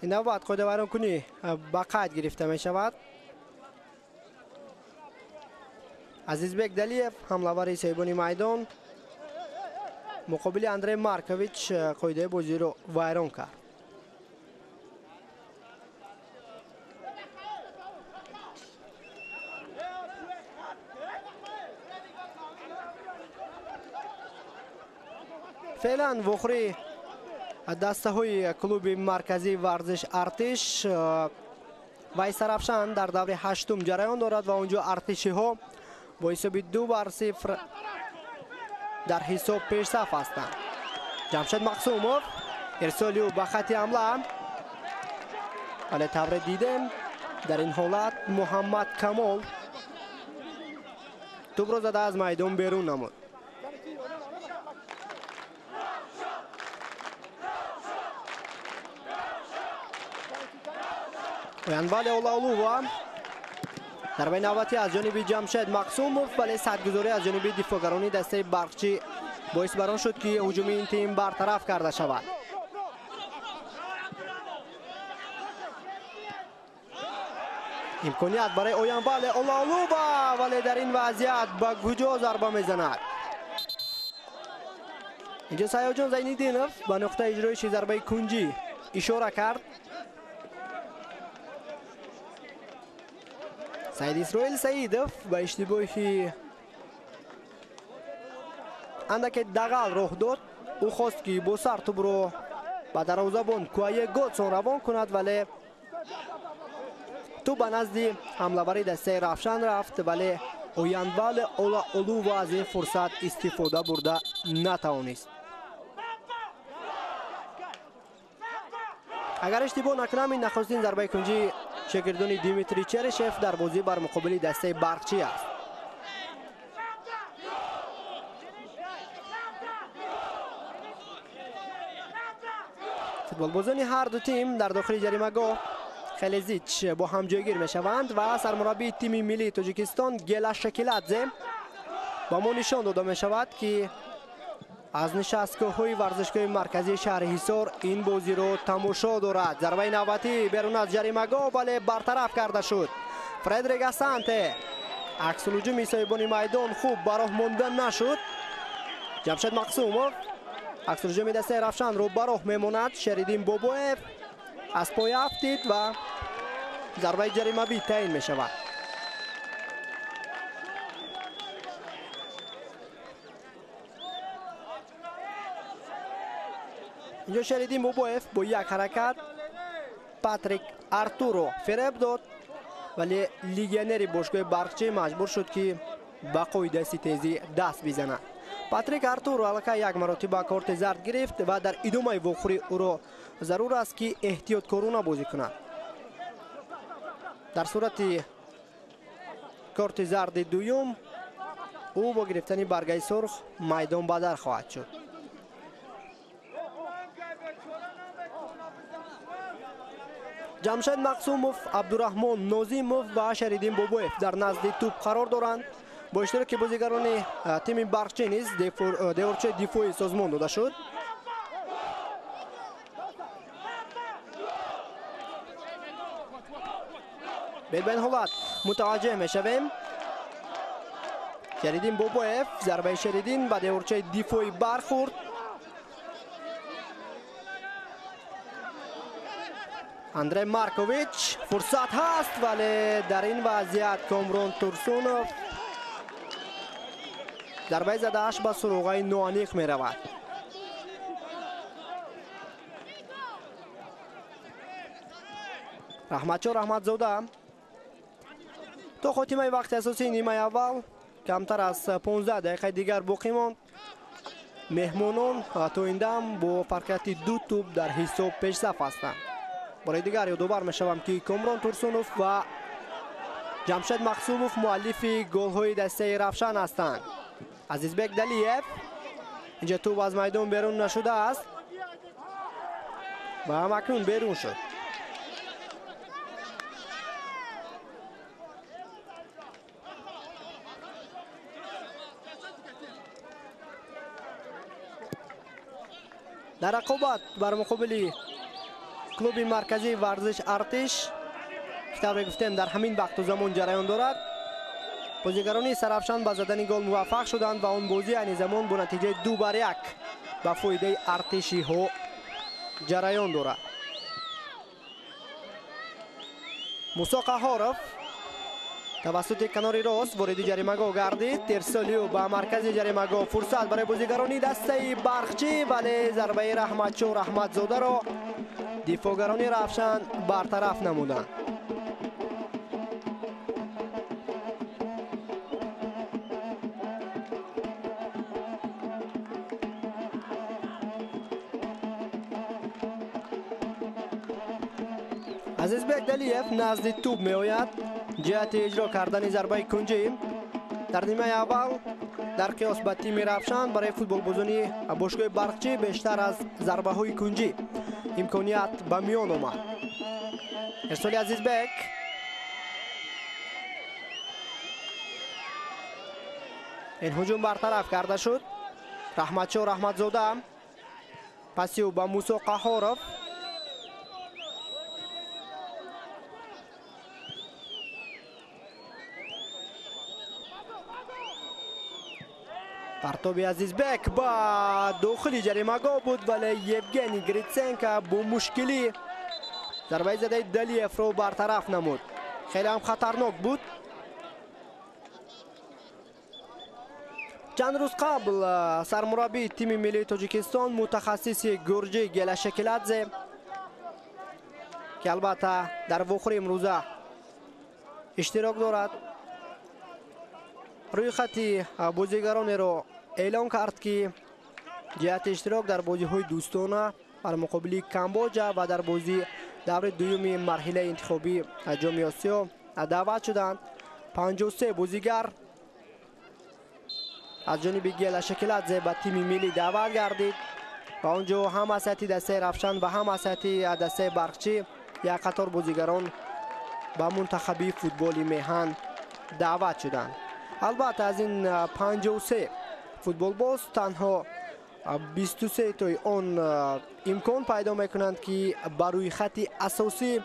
Ин навбат қоидавайронкунӣ ба қайд гирифта мешавад. Азизбек Далиев ҳамлавари соҳибони майдон муқобили Андрей Маркович қоидаи бозиро вайрон кард. Феълан вохӯрии дастаҳои клуби марказии варзиш Артиш ва Истаравшан дар даври 8-ум ҷараён дорад ва онҷо артишиҳо бо ҳисоби 2-0 дар ҳисоб пешсаф ҳастанд. Ҷамшед Мақсумов ирсоли ӯ ба хатти ҳамла, вале тавре дидем дар ин ҳолат Муҳаммад Камол тӯбро зада аз майдон берун намуд. Оянвали Олаолува зарбаи навбатӣ аз ҷониби Ҷамшед Мақсумов, вале садгузорӣ аз ҷониби дифоъгарони дастаи Барқчӣ боис бар он шуд, ки ҳуҷуми ин тим бартараф карда шавад. Имконият барои Оянвале Олаолува, вале дар ин вазъият ба куҷо зарба мезанад? Инҷо Саёҷон Зайниддинов ба нуқтаи иҷроиши зарбаи кунҷӣ ишора кард. Саид Исроил Саидов ба иштибоҳи андаке дағал роҳ дод. Ӯ хост ки бо сар тӯбро ба дарвозабон Куае Годсон равон кунад, вале тӯб ба назди ҳамлавари дастаи Равшан рафт, вале Оянвале Олаолува аз ин фурсат истифода бурда натавонист. Агар иштибоҳ накунам, ин нахустин зарбаи кунҷии шогирдони Дмитрий Черышев дар бозӣ бар муқобили дастаи Барқчӣ аст. Футболбозони ҳар ду тим дар дохили ҷаримагоҳ хеле зич бо ҳам ҷойгир мешаванд ва сармураббии тими миллии Тоҷикистон Гела Шакиладзе ба мо нишон дода мешавад, ки аз нишастгоҳҳои варзишгоҳи марказии шаҳри Ҳисор ин бозиро тамошо дорад. Зарбаи навбатӣ берун аз ҷаримагоҳ, вале бартараф карда шуд. Фредерик Асанте аксулҳуҷуми соҳибони майдон хуб ба роҳ монда нашуд. Ҷамшед Мақсумов аксулҳуҷуми дастаи Равшанро ба роҳ мемонад. Шериддин Бобоев аз пой афтид ва зарбаи ҷаримавӣ таъин мешавад. Инҷо Шериддин Бобоев бо як ҳаракат Патрик Артуро фиреб дод, вале легионери бошгоҳи Барқчӣ маҷбур шуд, ки ба қоидаи тезӣ даст бизанад. Патрик Артуро аллакай як маротиба корти зард гирифт ва дар идомаи вохӯрӣ ӯро зарур аст, ки эҳтиёткорона бозӣ кунад. Дар сурати корти зарди дуюм ӯ бо гирифтани баргаи сурх майдон бадар хоҳад шуд. Ҷамшед Мақсумов, Абдураҳмон Нозимов ва Шариддин Бобоев дар назди тӯб қарор доранд. Бо иштироки бозигарони тими Барқчӣ низ деворчаи дифоӣ созмон дода шуд. Ба ин ҳолат мутаваҷҷеҳ мешавем. Шариддин Бобоев, зарбаи Шариддин ба деворчаи дифоӣ бархӯрд. Андрей Маркович фурсат ҳаст, вале дар ин вазъият Комрон Турсунов зарбаи задааш ба суроғаи ноаниқ меравад. Раҳматшо Раҳматзода то хотимаи вақти асосии нимаи аввал камтар аз 15 дақиқаи дигар боқӣ монд. Меҳмонон то ин дам бо фарқияти ду тӯб дар ҳисоб пешсаф ҳастанд. Бораи дигар ёдовар мешавам, ки Комрон Турсунов ва Ҷамшед Мақсумов муаллифи голҳои дастаи Равшан ҳастанд. Азизбек Далиев инҷа тӯб аз майдон берун нашудааст ва ҳамакнун берун шуд. Дар рақобат бар муқобили клуби марказии варзиш Артиш, ки тавре гуфтем дар ҳамин вақту замон ҷараён дорад, бозигарони Сарафшан ба задани гол муваффақ шуданд ва он бозӣ айни замон бо натиҷаи 2-1 ба фоидаи артишиҳо ҷараён дорад. Мусо Қаҳоров тавассути канори рост вориди ҷаримагоҳ гардид. Терсолиу ба маркази ҷаримагоҳ, фурсат барои бозигарони дастаи Барқчӣ, вале зарбаи Раҳматшо Раҳматзодаро дифоъгарони Равшан бартараф намуданд. Азизбек Далиев назди тӯб меояд ҷиҳати иҷро кардани зарбаи кунҷӣ. Дар нимаи аввал дар қиёс ба тими Равшан барои футболбозони бошгоҳи Барқчӣ бештар аз зарбаҳои кунҷӣ имконият ба миён омад. Ирсоли Азизбек ин ҳуҷум бартараф карда шуд. Раҳматшо Раҳматзода паси ӯ ба Мусо Қаҳоров. Партоби Азизбек ба дохили ҷаримагоҳ буд, вале Евгений Гриценко бо мушкилӣ зарбаи задаи Далиевро бартараф намуд. Хеле ҳам хатарнок буд. Чанд рӯз қабл сармураббии тими миллии Тоҷикистон, мутахассиси гурҷӣ Гела Шекиладзе, ки албатта дар вохӯри имрӯза иштирок дорад, рӯйхати бозигаронеро эълон кард, ки ҷиҳати иштирок дар бозиҳои дӯстона бар муқобили Камбоҷа ва дар бозии даври дуюми марҳилаи интихобии Ҷоми Осиё даъват шуданд. 53 бозигар аз ҷониби Гела Шекиладзе ба тими миллӣ даъват гардид ва он ҷо ҳам аз ҳайати дастаи Равшан ва ҳам аз ҳайати дастаи Барқчӣ як қатор бозигарон ба мунтахаби футболи меҳан даъват шуданд. Албатта, аз ин 53 футболбоз танҳо 23 тои он имкон пайдо мекунанд, ки ба рӯйхати асосӣ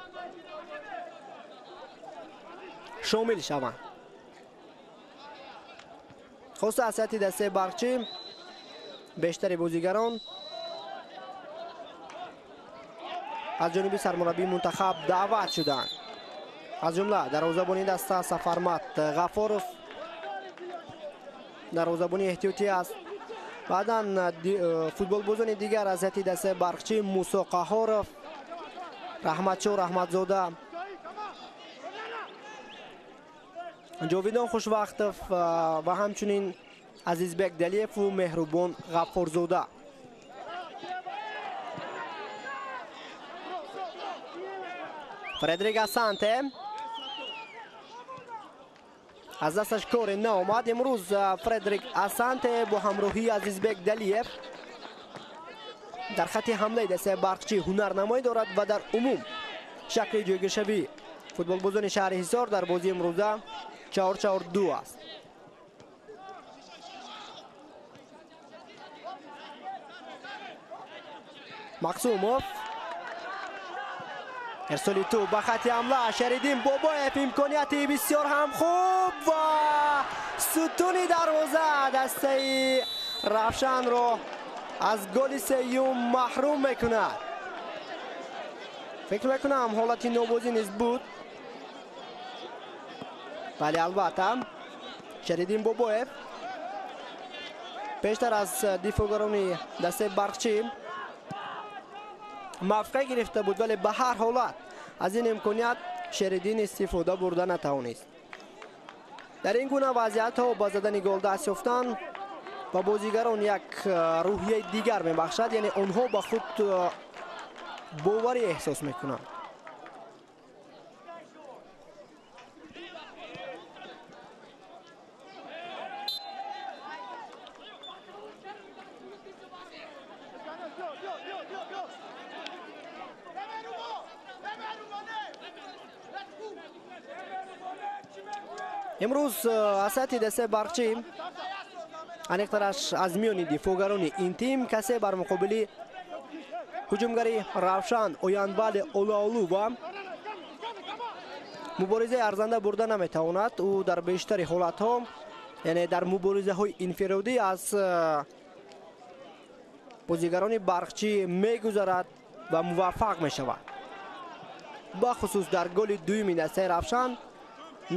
шомил шаванд. Хоса аз ҳайати дастаи Барқчӣ бештари бозигарон аз ҷониби сармураббии мунтахаб даъват шуданд. Аз ҷумла дарвозабони даста Сафармат Ғафоров дарвозабони эҳтиётӣ аст. Баъдан футболбозони дигар аз ҳайати дастаи Барқчӣ Мусо Қаҳоров, Раҳматшоҳ Раҳматзода, Ҷовидон Хушвақтов ва ҳамчунин Азизбек Далиеву Меҳрубон Ғаффорзода. Фредерик Асанте аз дасташ коре наомад. Имрӯз Фредерик Асанте бо ҳамроҳии Азизбек Далиев дар хатти ҳамлаи дастаи Барқчӣ ҳунарнамоӣ дорад ва дар умум шакли ҷойгиршавии футболбозони шаҳри Ҳисор дар бозии имрӯза 4-4-2 аст. Мақсумов, ирсоли тӯб ба хатти ҳамла, Шериддин Бобоев, имконияти бисёр ҳам хуб ва сутуни дарвоза дастаи Равшанро аз голи сеюм маҳрум мекунад. Фикр мекунам, ҳолати нобозӣ низ буд, вале албатта Шериддин Бобоев пештар аз дифоъгарони дастаи Барқчӣ мавқеъ гирифта буд, вале ба ҳар ҳолат аз ин имконият Шериддин истифода бурда натавонист. Дар ин гуна вазъиятҳо ба задани гол даст ёфтан ба бозигарон як рӯҳияи дигар мебахшад, яъне онҳо ба худ боварӣ эҳсос мекунанд. Имрӯз аз ҳайати дастаи Барқчӣ, аниқтараш аз миёни дифоъгарони ин тим, касе бар муқобили ҳуҷумгари Равшан Оянвали Олаолува муборизаи арзанда бурда наметавонад. Ӯ дар бештари ҳолатҳо, яъне дар муборизаҳои инфиродӣ, аз бозигарони Барқчӣ мегузарад ва муваффақ мешавад. Бахусус дар голи дуюми дастаи Равшан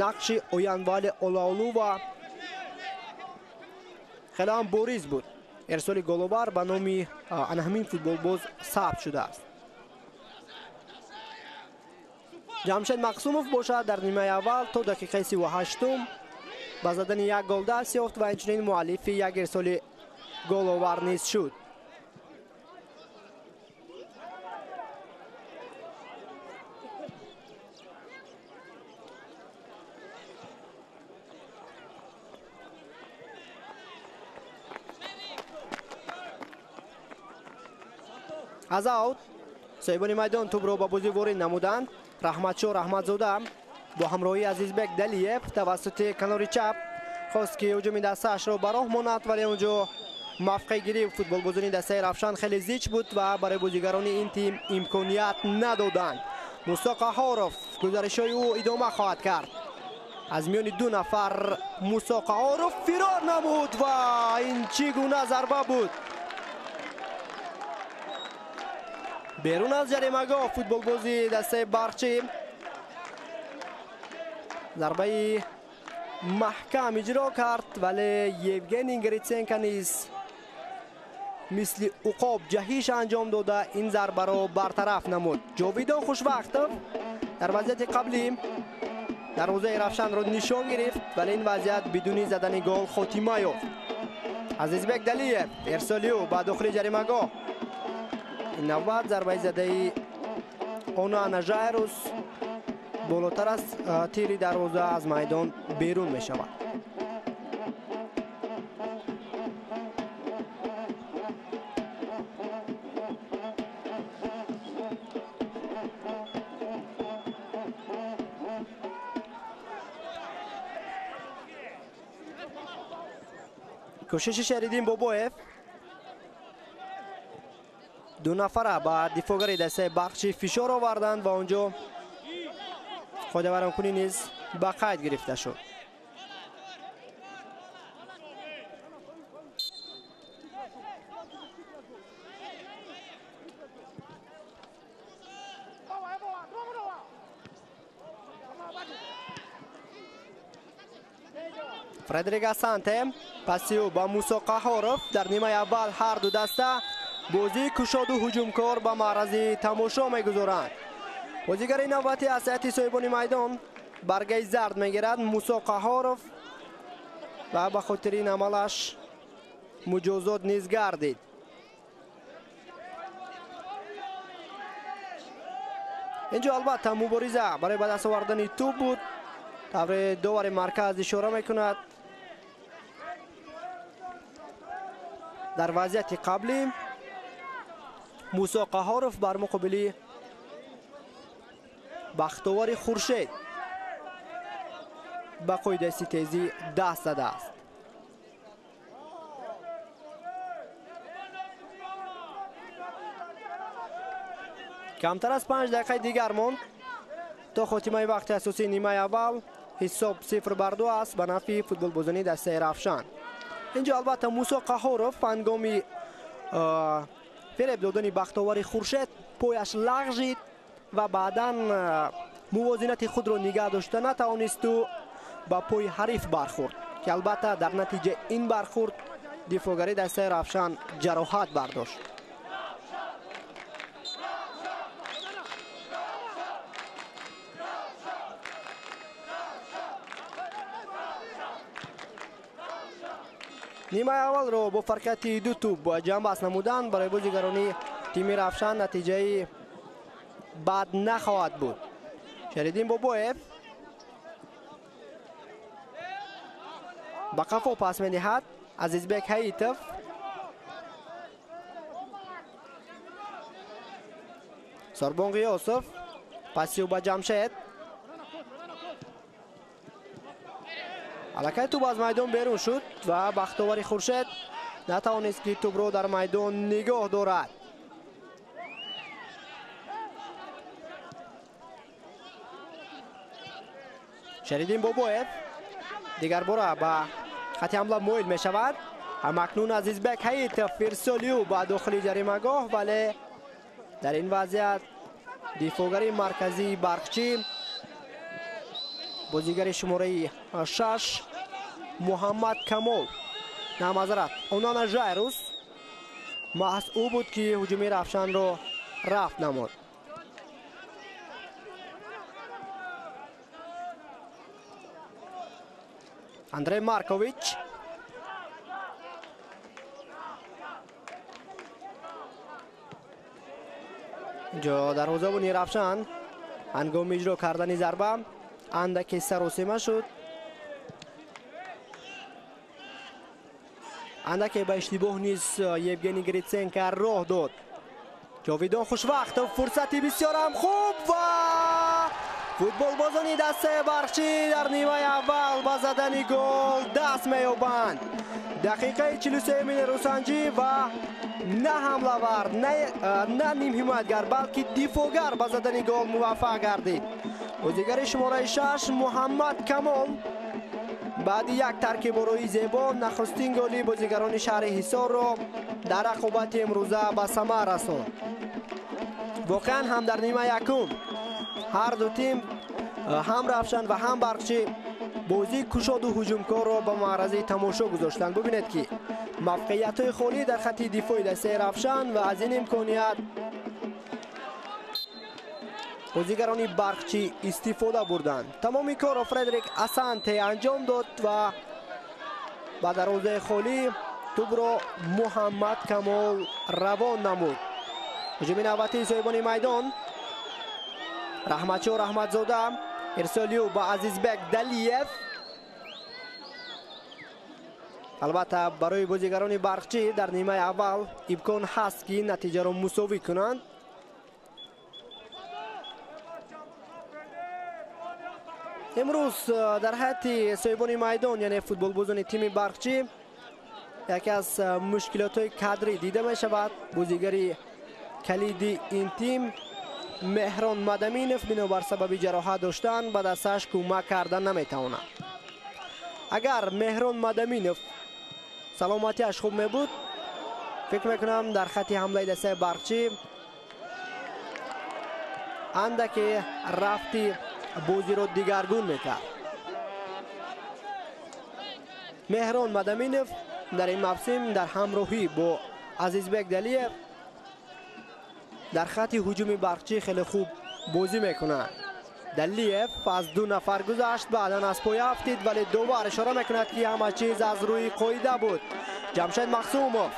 нақши Оянвали Олаолува хеле ҳам бориз буд. Ирсоли головар ба номи ана ҳамин футболбоз сабт шудааст. Ҷамшед Мақсумов бошад дар нимаи аввал то дақиқаи 38-ум ба задани як гол даст ёфт ва инчунин муаллифи як ирсоли головар низ шуд. Аз аут соҳибони майдон тӯбро ба бозӣ ворид намуданд. Раҳматшоҳ Раҳматзода бо ҳамроҳии Азизбек Далиев тавассути канори чап хост, ки ҳуҷуми дастаашро ба роҳ монад, вале онҷо мавқеъгирии футболбозони дастаи Равшан хеле зич буд ва барои бозигарони ин тим имконият надоданд. Мусо Қаҳоров гузаришҳои ӯ идома хоҳад кард. Аз миёни ду нафар Мусо Қаҳоров фирор намуд ва ин чӣ гуна зарба буд! Берун аз ҷаримагоҳ футболбози дастаи Барқчӣ зарбаи маҳкам иҷро кард, вале Евгений Гриценко низ мисли уқоб ҷаҳиш анҷом дода ин зарбаро бартараф намуд. Ҷовидон Хушвақтов дар вазъияти қаблӣ дарвозаи Равшанро нишон гирифт, вале ин вазъият бидуни задани гол хотима ёфт. Азизбек Далиев ирсоли ӯ ба дохили ҷаримагоҳ. Ин навбат зарбаи задаи Онана Жайрус болотар аз тири дарвоза аз майдон берун мешавад. Кӯшиши Шериддин Бобоев, ду нафара ба дифоъгари дастаи Барқчӣ фишор оварданд ва онҷо қоидавайронкунӣ низ ба қайд гирифта шуд. Фредерик Асанте паси ӯ ба Мусо Қаҳоров. Дар нимаи аввал ҳар ду даста бозии кушоду ҳуҷумкор ба маърази тамошо мегузоранд. Бозигари навбати аз ҳайати соҳибони майдон баргаи зард мегирад Мусо Қаҳоров ва ба хотири ин амалаш муҷозот низ гардид. Инҷо албатта мубориза барои ба даст овардани тӯб буд. Тавре довари марказ ишора мекунад, дар вазъияти қаблӣ Мусо Қаҳоров бар муқобили Бахтовари Хуршед ба қоидаи ситезӣ даст задааст. Камтар аз 5 дақиқаи дигар монд то хотимаи вақти асосии нимаи аввал. Ҳисоб 0-2 аст ба нафъи футболбозони дастаи Равшан. Инҷо албатта Мусо Қаҳоров ҳангоми фиреб додани Бахтовари Хуршед пояш лағжид ва баъдан мувозинати худро нигаҳ дошта натавонисту ба пои ҳариф бархӯрд, ки албатта дар натиҷаи ин бархӯрд дифоъгари дастаи Равшан ҷароҳат бардошт. Нимаи аввалро бо фарқияти ду тӯб ҷамъбаст намудан барои бозигарони тими Равшан натиҷаи бад нахоҳад буд. Шериддин Бобоев ба қафо пас медиҳад. Азизбек Ҳаитов Сорбон Ғиёсов паси ӯ ба Ҷамшед. Аллакай тӯб аз майдон берун шуд ва Бахтовари Хуршед натавонист, ки тӯбро дар майдон нигоҳ дорад. Шериддин Бобоев дигарбора ба хати ҳамла моил мешавад. Ҳамакнун Азизбек Ҳаитов ирсоли ӯ ба дохили ҷаримагоҳ, вале дар ин вазъият дифоъгари марказии Барқчӣ бозигари шумораи 6 Муҳаммад Камол, намазарат Онана Жайрус маҳз ӯ буд, ки ҳуҷуми Равшанро рафт намуд. Андрей Маркович инҷо дарвозабони Равшан ҳангоми иҷро кардани зарба андаке саросема шуд, андаке ба иштибоҳ низ Евгений Гриценко роҳ дод. Ҷовидон Хушвақтов фурсати бисёрам хуб ва футболбозони дастаи Барқчӣ дар нимаи аввал ба задани гол даст меёбанд. Дақиқаи 43-ми рӯсанҷӣ ва на ҳамлавар, на нимҳимоятгар, балки дифоъгар ба задани гол муваффақ гардид. Бозигари шумораи 6 Муҳаммад Камол баъди як таркиборои зебо нахустин голи бозигарони шаҳри Ҳисорро дар рақобати имрӯза ба самар расонд. Воқеан ҳам дар нима якум ҳар ду тим, ҳам Равшан ва ҳам Барқчӣ, бозии кушоду ҳуҷумкорро ба маърази тамошо гузоштанд. Бубинед, ки мавқеиятҳои холӣ дар хатти дифои дастаи Равшан ва аз ин имконият бозигарони Барқчӣ истифода бурданд. Тамоми корро Фредерик Асанте анҷом дод ва ба дарвозаи холӣ тӯбро Муҳаммад Камол равон намуд. Ҳуҷуми навбатии соҳибони майдон. Раҳматшоҳ Раҳматзода ирсолиу ба Азизбек Далиев. Албатта, барои бозигарони Барқчӣ дар нимаи аввал имкон ҳаст, ки натиҷаро мусовӣ кунанд. Имрӯз дар ҳайати соҳибони майдон, яъне футболбозони тими Барқчӣ, яке аз мушкилотҳои кадрӣ дида мешавад. Бозигари калиди ин тим Меҳрон Мадаминов бинобар сабаби ҷароҳат доштан ба дасташ кӯмак карда наметавонад. Агар Меҳрон Мадаминов саломатиаш хуб мебуд, фикр мекунам, дар хатти ҳамлаи дастаи Барқчӣ андаке рафти бозиро дигаргун мекард. Меҳрон Мадаминов дар ин мавсим дар ҳамроҳӣ бо Азизбек Далиев дар хатти ҳуҷуми Барқчӣ хеле хуб бозӣ мекунад. Далиев аз ду нафар гузашт, баъдан аз поя афтид, вале довар ишора мекунад, ки ҳама чиз аз рӯи қоида буд. Ҷамшед Мақсумов.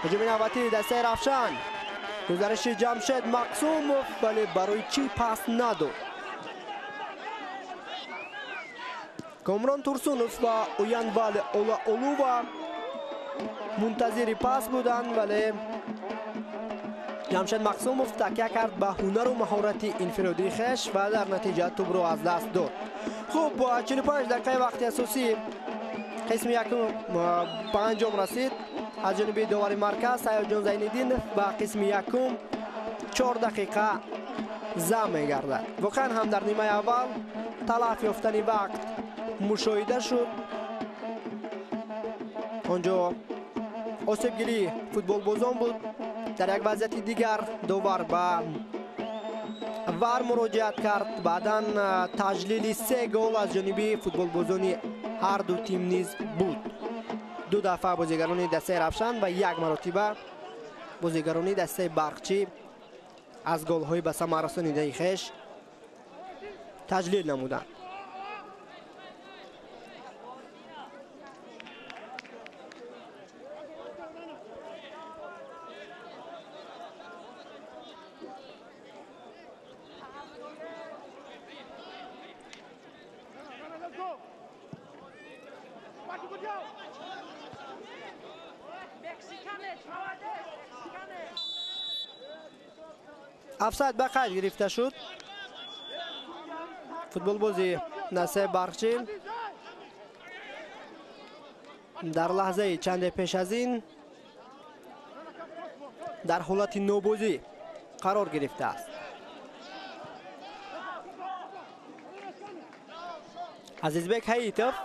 Ҳуҷуми навбатии дастаи Равшан. Гузариши Ҷамшед Мақсумов, вале барои чӣ пас надод? Комрон Турсунов ва Оянвали Олаолува мунтазири пас буданд, вале Ҷамшед Мақсумов такя кард ба ҳунару маҳорати инфиродии хеш ва дар натиҷа тӯбро аз даст дод. Хуб, 45 дақиқаи вақти асосӣ қисми якум ба анҷом расид. Аз ҷониби довари марказ Саёдҷон Зайниддинов ба қисми якум 4 дақиқа зам мегардад. Воқеан ҳам дар нимаи аввал талаф ёфтани вақт мушоҳида шуд. Он ҷо осебгирии футболбозон буд. Дар як вазъияти дигар довар ба ВАР муроҷиат кард. Баъдан таҷлили се гол аз ҷониби футболбозони ҳар ду тим низ буд. Ду дафъа бозигарони дастаи Равшан ва як маротиба бозигарони дастаи Барқчӣ аз голҳои ба самар расонидаи хеш таҷлил намуданд. Офсайд ба қайд гирифта шуд. Футболбози дастаи Барқчӣ дар лаҳзаи чанде пеш аз ин дар ҳолати нобозӣ қарор гирифтааст. Азизбек Ҳаитов.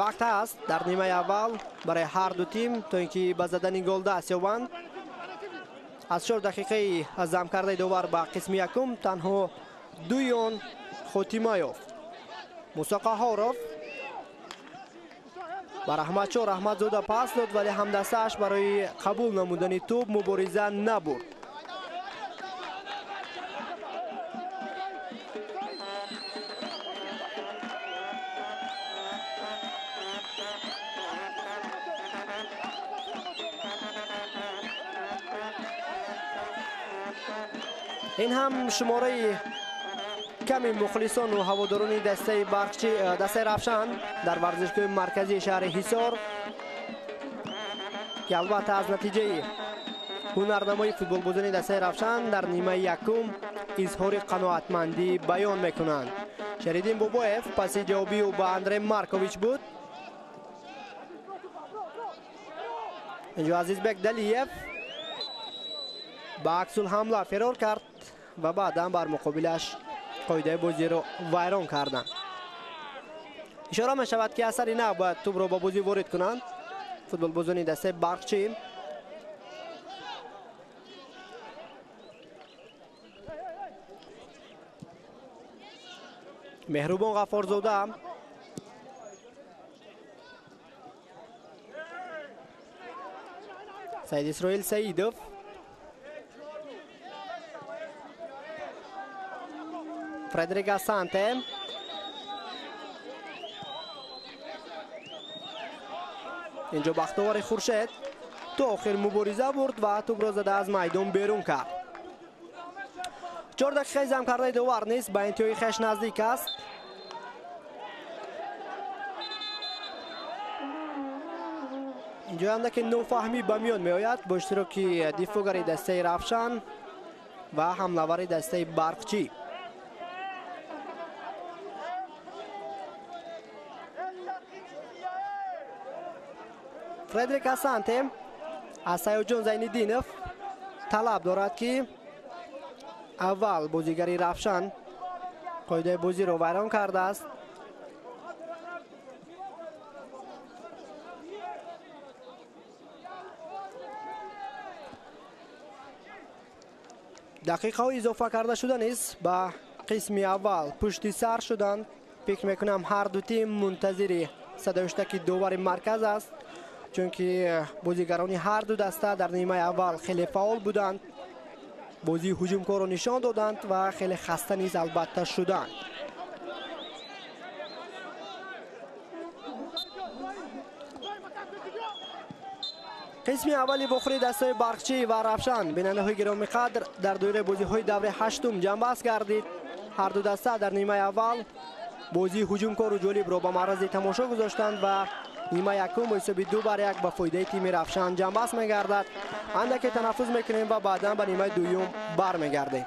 Вақт ҳаст дар нимаи аввал барои ҳар ду тим, то ин ки ба задани гол даст ёбанд. Аз 4 дақиқаи зам кардаи довар ба қисми якум танҳо дуи он хотима ёфт. Мусо Қаҳоров ба Раҳматшоҳ Раҳматзода пас дод, вале ҳамдастааш барои қабул намудани тӯб мубориза набурд. Ин ҳам шумораи ками мухлисону ҳаводорони дастаи Барқчӣ, дастаи Равшан дар варзишгоҳи марказии шаҳри Ҳисор, ки албатта аз натиҷаи ҳунарнамои футболбозони дастаи Равшан дар нимаи якум изҳори қаноатмандӣ баён мекунанд. Шариддин Бобоев паси ҷавобии ӯ ба Андрей Маркович буд. Инҷо Азизбек Далиев ба аксулҳамла фирор кард. ва баъдан бар муқобилаш қоидаи бозиро вайрон карданд. Ишора мешавад ки аз сари нав бояд тӯбро ба бозӣ ворид кунанд футболбозони дастаи Барқчӣ. Меҳрубон Ғаффорзода Саид Исроил Саидов Фредерик Асанте инҷо Бахтовари Хуршед то охир мубориза бурд ва тӯбро зада аз майдон берун кард. 4 дақиқаи замкардаи довар низ ба интиҳои хеш наздик аст. Инҷо андаке нофаҳмӣ ба миён меояд бо иштироки дифоъгари дастаи Равшан ва ҳамлавари дастаи Барқчӣ. Фредерик Асанте аз Саёдҷон Зайниддинов талаб дорад, ки аввал бозигари Равшан қоидаи бозиро вайрон кардааст. Дақиқаҳои изофа карда шуда низ ба қисми аввал пушти сар шуданд. Фикр мекунам ҳар ду тим мунтазири садоиштаки довари марказ аст, чунки бозигарони ҳар ду даста дар нимаи аввал хеле фаъол буданд, бозии ҳуҷумкорро нишон доданд ва хеле хаста низ албатта шуданд. Қисми аввали вохӯрии дастаҳои Барқчӣ ва Равшан, бинандаҳои гиромӣ қадр, дар доираи бозиҳои давраи ҳаштум ҷамъбаст гардид. Ҳар ду даста дар нимаи аввал бозии ҳуҷумкору ҷолибро ба маърази тамошо гузоштанд ва нимаи якум бо ҳисоби 2-1 ба фоидаи тими Равшан ҷамъбаст мегардад. Андаке танаффус мекунем ва баъдан ба нимаи дуюм бармегардем.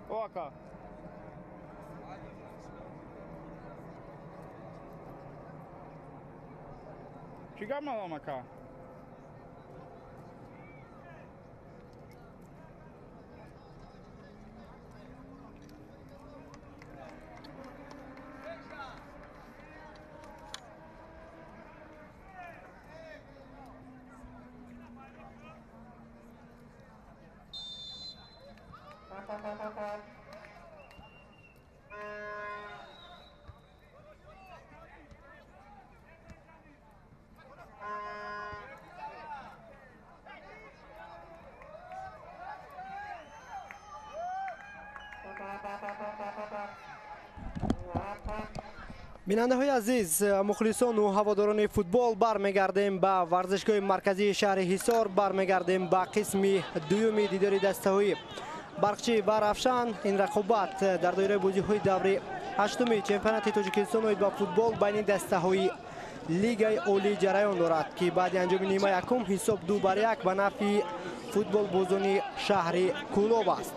Ока. Чӣ гап малом ака?
Бинандаҳои азиз, мухлисону ҳаводорони футбол, бармегардем ба варзишгоҳи марказии шаҳри Ҳисор, бармегардем ба қисми дуюми дидори дастаҳои Барқчӣ ва Равшан. Ин рақобат дар доираи бозиҳои даври ҳаштуми чемпионати Тоҷикистон оид ба футбол байни дастаҳои Лигаи Олӣ ҷараён дорад, ки баъди анҷоми нима якум ҳисоб 2-1 ба нафъи футболбозони шаҳри Кӯлоб аст.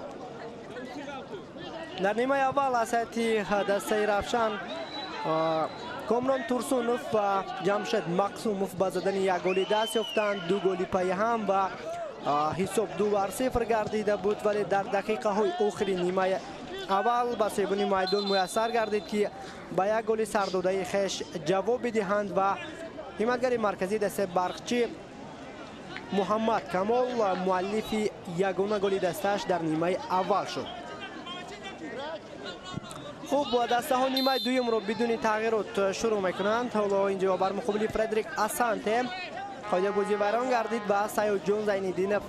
Дар нимаи аввал аз ҳайати дастаи Равшан Комрон Турсунов ва Ҷамшед Мақсумов ба задани як голи даст ёфтанд, ду голи пайи ҳам ва ҳисоб 2-0 гардида буд, вале дар дақиқаҳои охири нимаи аввал ба соҳибони майдон муяссар гардид, ки ба як голи сардодаи хеш ҷавоб бидиҳанд ва ҳимоятгари марказии дастаи Барқчӣ Муҳаммад Камол муаллифи ягона голи дастааш дар нимаи аввал шуд. Хуб, дастаҳо нимаи дуюмро бидуни тағйирот шурӯъ мекунанд. Ҳоло инҷо бар муқобили Фредерик Асанте қоидаи бозӣ вайрон гардид ва Саёдҷон Зайниддинов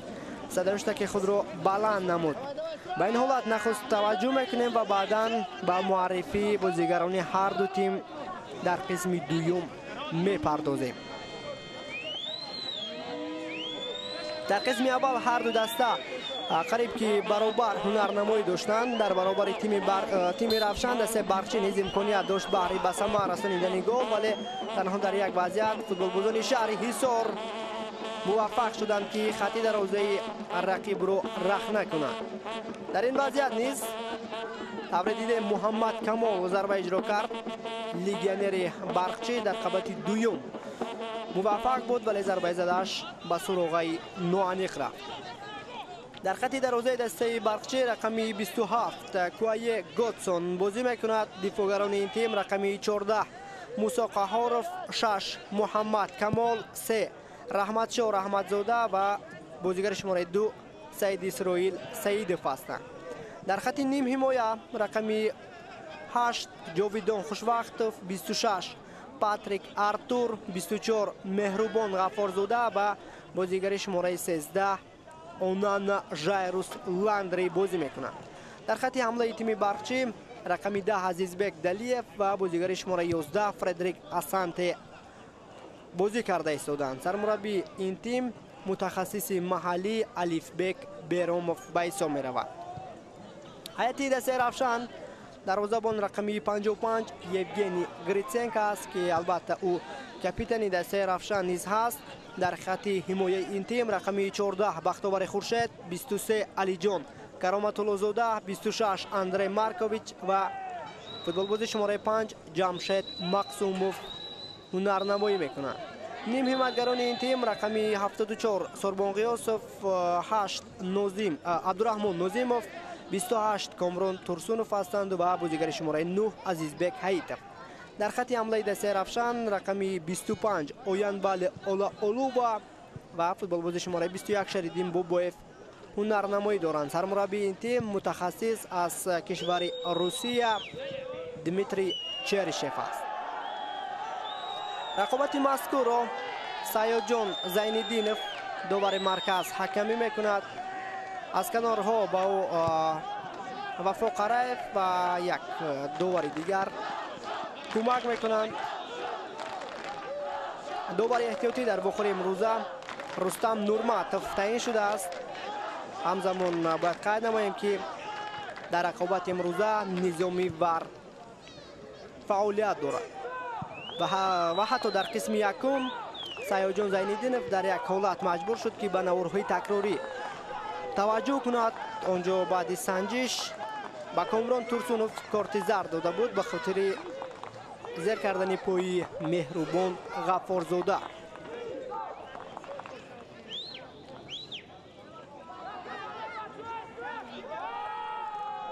задаштаки худро баланд намуд. Ба ин ҳолат нахуст таваҷҷӯҳ мекунем ва баъдан ба муаррифии бозигарони ҳар ду тим дар қисми дуюм мепардозем. Дар қисми аввал ҳар ду даста қариб ки баробар ҳунарнамоӣ доштанд. Дар баробари тими Равшан дастаи Барқчӣ низ имконият дошт баҳри ба самар расонидани гол, вале танҳо дар як вазъият футболбозони шаҳри Ҳисор муваффақ шуданд, ки хати дарвозаи рақибро рахна кунанд. Дар ин вазъият низ тавре дидем Муҳаммад Камол зарба иҷро кард. Легионери Барқчӣ дар қабати дуюм муваффақ буд, вале зарбаи задааш ба суроғаи ноаниқ рафт. Дар хати дарвозаи дастаи Барқчӣ рақами 27 Куае Готсон бозӣ мекунад. Дифоъгарони ин тим рақами 14 Мусо Қаҳоров, 6 Муҳаммад Камол, 3 Раҳматшоҳ Раҳматзода ва бозигари шумораи 2 Саид Исроил Саидов ҳастанд. Дар хати нимҳимоя рақами 8 Ҷовидон Хушвақтов, 26 Патрик Артур, 24 Меҳрубон Ғаффорзода ва бозигари шумораи 13 Онана Жайрус Ландри бозӣ мекунанд. Дар хати ҳамлаи тими Барқчӣ рақами 10 Азизбек Далиев ва бозигари шумораи 11 Фредерик Асанте бозӣ карда истоданд. Сармураббии ин тим мутахассиси маҳаллӣ Алифбек Беромов ба ҳисоб меравад. Ҳайати дастаи Равшан дарвозабон рақами 55 Евгений Гриценко аст, ки албатта ӯ капитани дастаи Равшан низ ҳаст. Дар хати ҳимояи ин тим рақами 14 Бахтовари Хуршед, 23 Алиҷон Кароматуллозода, 26 Андрей Маркович ва футболбози шумораи 5 Ҷамшед Мақсумов ҳунарнамоӣ мекунанд. Нимҳимоятгарони ин тим рақами 74 Сорбон Ғиёсов, 8 Нозим Абдураҳмон Нозимов, 28 Комрон Турсунов ҳастанд ва бозигари шумораи 9 Азизбек Ҳаитов. Дар хати ҳамлаи дастаи Равшан рақами 25 Оянбали Олаолува ва футболбози шумораи 21 Шариддин Бобоев ҳунарнамоӣ доранд. Сармураббии ин тим мутахассис аз кишвари Русия Дмитрий Черишев аст. Рақобати мазкурро Саёдҷон Зайниддинов, довари марказ, ҳакамӣ мекунад. Аз канорҳо ба ӯ Вафо Қараев ва як довари дигар кӯмак мекунанд. Довари эҳтиётӣ дар вохӯри имрӯза Рустам Нурматов таъин шудааст. Ҳамзамон бояд қайд намоем, ки дар рақобати имрӯза низоми вар фаъолият дорад ва ҳатто дар қисми якум Сайёҷон Зайниддинов дар як ҳолат маҷбур шуд, ки ба наворҳои такрорӣ таваҷҷӯҳ кунад. Он ҷо баъди санҷиш ба Комрон Турсунов корти зард дода буд ба хотири зер кардани пои Меҳрубон Ғаффорзода.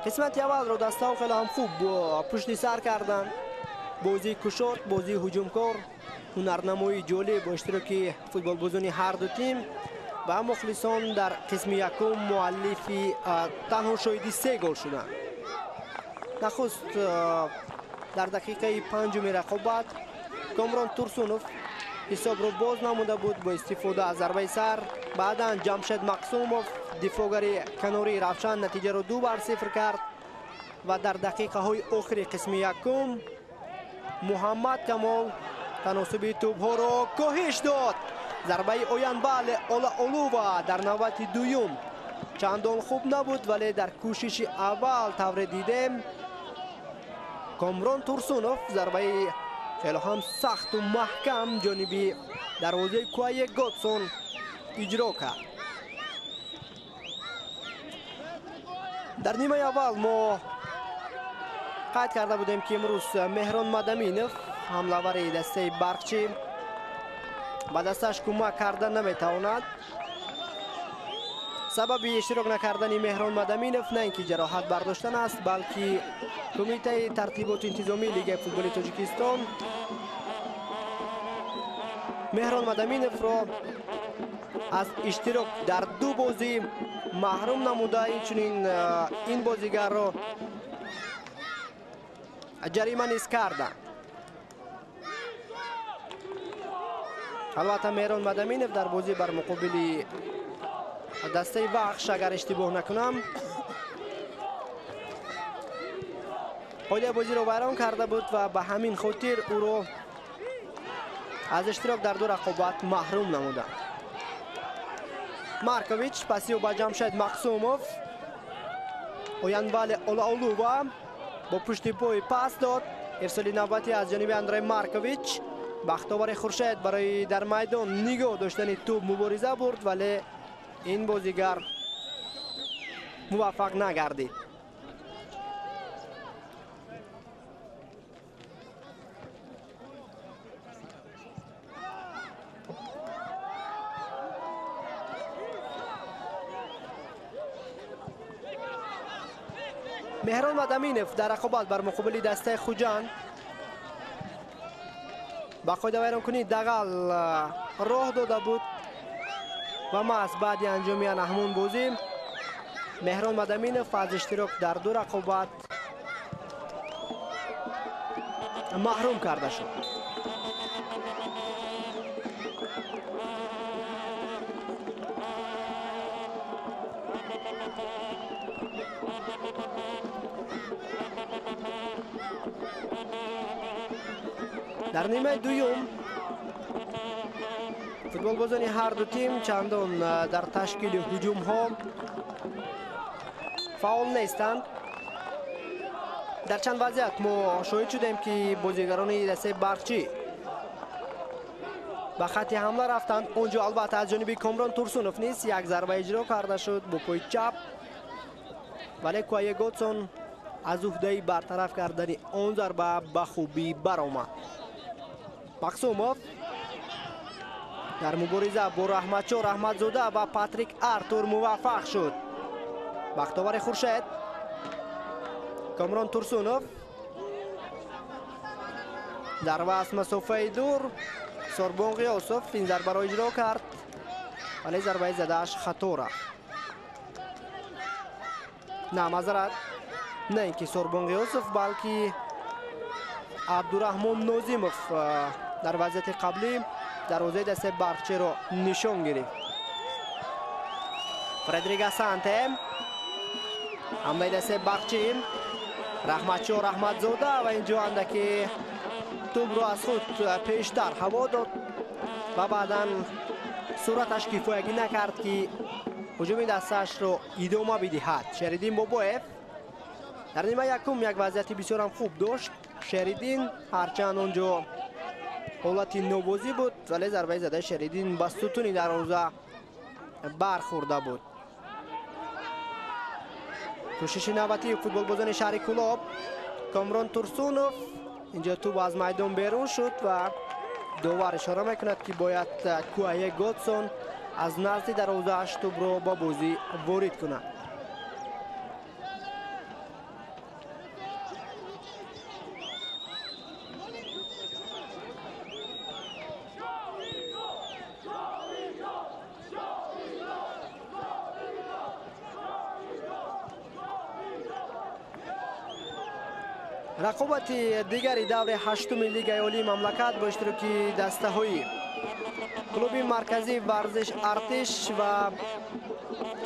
Қисмати аввалро дастаҳо хеле ҳам хуб пушти сар карданд. Бозии кушод, бозии ҳуҷумкор, ҳунарнамоии ҷолиб бо иштироки футболбозони ҳар ду тим ва мухлисон дар қисми якум муаллифи танҳо шоҳиди се гол шуданд. Нахуст дар дақиқаи панҷуми рақобат Комрон Турсунов ҳисобро боз намуда буд бо истифода аз зарбаи сар. Баъдан Ҷамшед Мақсумов, дифоъгари канории Равшан, натиҷаро 2-0 кард ва дар дақиқаҳои охири қисми якум Муҳаммад Камол таносуби тӯбҳоро коҳиш дод. Зарбаи Оянбале Олаолува дар навбати дуюм чандон хуб набуд, вале дар кӯшиши аввал тавре дидем Комрон Турсунов зарбаи хеле ҳам сахту маҳкам ҷониби дарвозаи Куае Готсон иҷро кард. Дар нимаи аввал мо қайд карда будем, ки имрӯз Меҳрон Мадаминов, ҳамлавари дастаи Барқчӣ, ба дасташ кӯмак карда наметавонад. Сабаби иштирок накардани Меҳрон Мадаминов на ин ки ҷароҳат бардоштан аст, балки Кумитаи тартиботи интизомии Лигаи футболи Тоҷикистон Меҳрон Мадаминовро аз иштирок дар ду бозӣ маҳрум намуда, инчунин ин бозигарро ҷарима низ карданд. Албатта, Меҳрон Мадаминов дар бозӣ бар муқобили дастаи Вахш, агар иштибоҳ накунам, қоидаи бозиро вайрон карда буд ва ба ҳамин хотир ӯро аз иштирок дар ду рақобат маҳрум намуданд. Маркович пасио ба Ҷамшед Мақсумов, Оянвале Олаолува бо пушти пой пас дод. Ирсоли навбатӣ аз ҷониби Андрей Маркович. Бахтовари Хуршед барои дар майдон нигоҳ доштани тӯб мубориза бурд, вале ин бозигар муваффақ нагардид. Меҳрон Мадаминов дар рақобат бар муқобили дастаи Хуҷанд ба қоидавайронкунии дағал роҳ дода буд ва маҳз баъди анҷоми ана ҳамон бозӣ Меҳрон Мадаминов аз иштирок дар ду рақобат маҳрум карда шуд. Дар нимаи дуюм футболбозони ҳар ду тим чандон дар ташкили ҳуҷумҳо фаъол нестанд. Дар чанд вазъият мо шоҳид шудем, ки бозигарони дастаи Барқчӣ ба хатти ҳамла рафтанд. Он ҷо албатта аз ҷониби Комрон Турсунов низ як зарба иҷро карда шуд бо пои чап, вале Куае Готсон аз уҳдаи бартараф кардани он зарба ба хубӣ баромад. Мақсумов дар мубориза бо Раҳматшо Раҳматзода ва Патрик Артур муваффақ шуд. Бахтовари Хуршед, Комрон Турсунов, зарба аз масофаи дур. Сорбон Ғиёсов ин зарбаро иҷро кард, вале зарбаи задааш хато рафт. На, маъзарат, на ин ки Сорбон Ғиёсов, балки Абдураҳмон Нозимов дар вазъияти қаблӣ дарвозаи дастаи Барқчиро нишон гирифт. Фредерик Асанте. Ҳамлаи дастаи Барқчӣ. Раҳматшо Раҳматзода ва инҷо андаке тӯбро аз худ пештар ҳаво дод ва баъдан сураташ кифоягӣ накард, ки ҳуҷуми дастаашро идома бидиҳад. Шериддин Бобоев дар нимаи якум як вазъияти бисёрам хуб дошт. Шериддин ҳарчанд он ҷо ҳолати нобозӣ буд, вале зарбаи задаи Шериддин ба сутуни дарвоза бархӯрда буд. Кӯшиши навбатии футболбозони шаҳри Кӯлоб. Комрон Турсунов инҷо тӯб аз майдон берун шуд ва довар ишора мекунад, ки бояд Куае Годсон аз назди дарвозааш тӯбро ба бозӣ ворид кунад. Рақобати дигари даври ҳаштуми Лигаи Олии мамлакат бо иштироки дастаҳои клуби марказии варзиш Артиш ва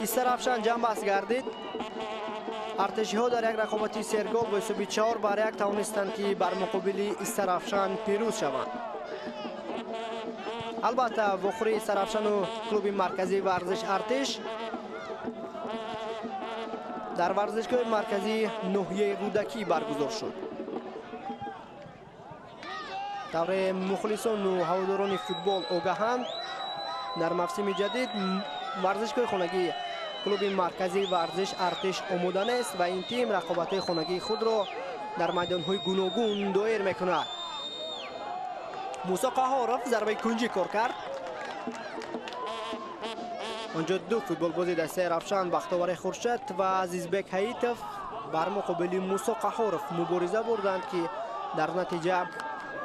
Истарафшан ҷамъбаст гардид. Артишиҳо дар як рақобати сергол бо ҳисоби 4-1 тавонистанд, ки бар муқобили Истарафшан пирӯз шаванд. Албатта, вохӯрии Истарафшану клуби марказии варзиш Артиш дар варзишгоҳи марказии ноҳияи Рӯдакӣ баргузор шуд. Тавре мухлисону ҳаводорони футбол огаҳанд, дар мавсими ҷадид варзишгоҳи хонагии клуби марказии варзиш Артиш омода нест ва ин тим рақобатҳои хонагии худро дар майдонҳои гуногун доир мекунад. Мусо Қаҳоров зарбаи кунҷӣ кор кард. Онҷо ду футболбози дастаи Равшан, Бахтовари Хуршед ва Азизбек Ҳаитов бар муқобили Мусо Қаҳоров мубориза бурданд, ки дар натиҷа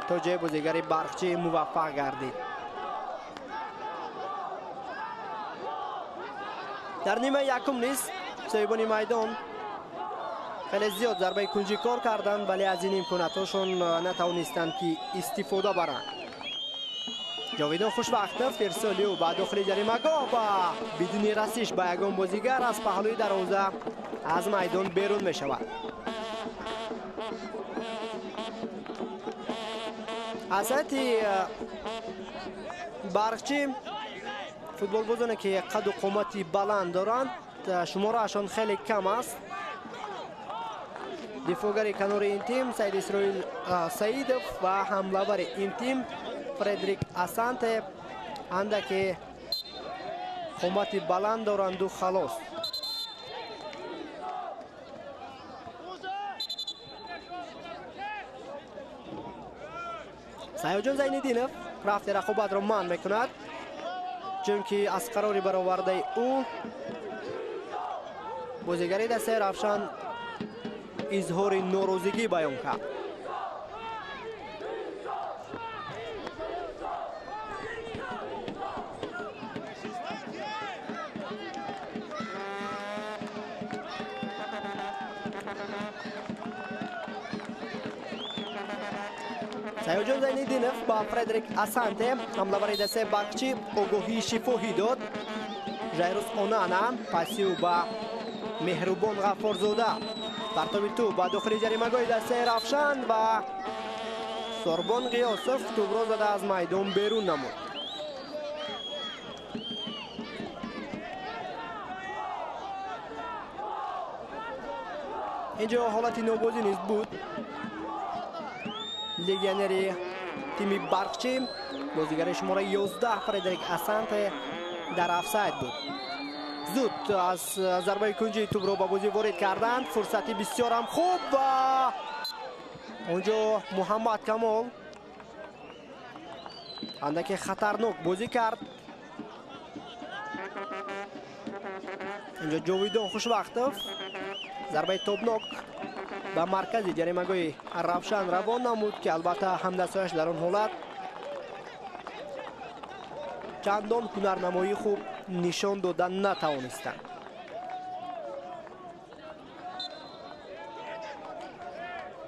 то ҷои бозигари Барқчӣ муваффақ гардид. Дар нимаи якум низ соҳибони майдон хеле зиёд зарбаи кунҷӣ кор карданд, вале аз ин имконатҳошон натавонистанд, ки истифода баранд. Ҷовидон Хушвақтов ирсоли ӯ ба дохили ҷаримагоҳ ва бидуни расиш ба ягон бозигар аз паҳлӯи дарвоза аз майдон берун мешавад. Аз ҳайати Барқчӣ футболбозоне, ки қаду қомати баланд доранд, шумораашон хеле кам аст. Дифоъгари канори ин тим Саид Исроил Саидов ва ҳамлавари ин тим Фредерик Асанте андаке қомати баланд доранду халос. Саёҷон Зайниддинов рафти рақобатро манъ мекунад, чунки аз қарори баровардаи ӯ бозигари дастаи Равшан изҳори норозигӣ баён кард. Саёҷон Зайниддинов ба Фредерик Асанте, ҳамлавари дастаи Барқчӣ, огоҳии шифоҳӣ дод. Жайрус Онана пасиу ба Меҳрубон Ғаффорзода. Партоби тӯб ба дохили ҷаримагоҳи дастаи Равшан ва Сорбон Ғиёсов тӯбро зада аз майдон берун намуд. Инҷо ҳолати нобозӣ низ буд. Легионери тими Барқчӣ, бозигари шумораи 11 Фредерик Асанте дар офсайд буд. Зуд аз зарбаи кунҷӣ тӯбро ба бозӣ ворид карданд. Фурсати бисёрам хуб ва онҷо Муҳаммад Камол андаке хатарнок бозӣ кард. Инҷо Ҷовидон Хушвақтов зарбаи тобнок ба маркази ҷаримагоҳи Равшан равон намуд, ки албатта ҳамдастҳояш дар он ҳолат чандон ҳунарнамоии хуб нишон дода натавонистанд.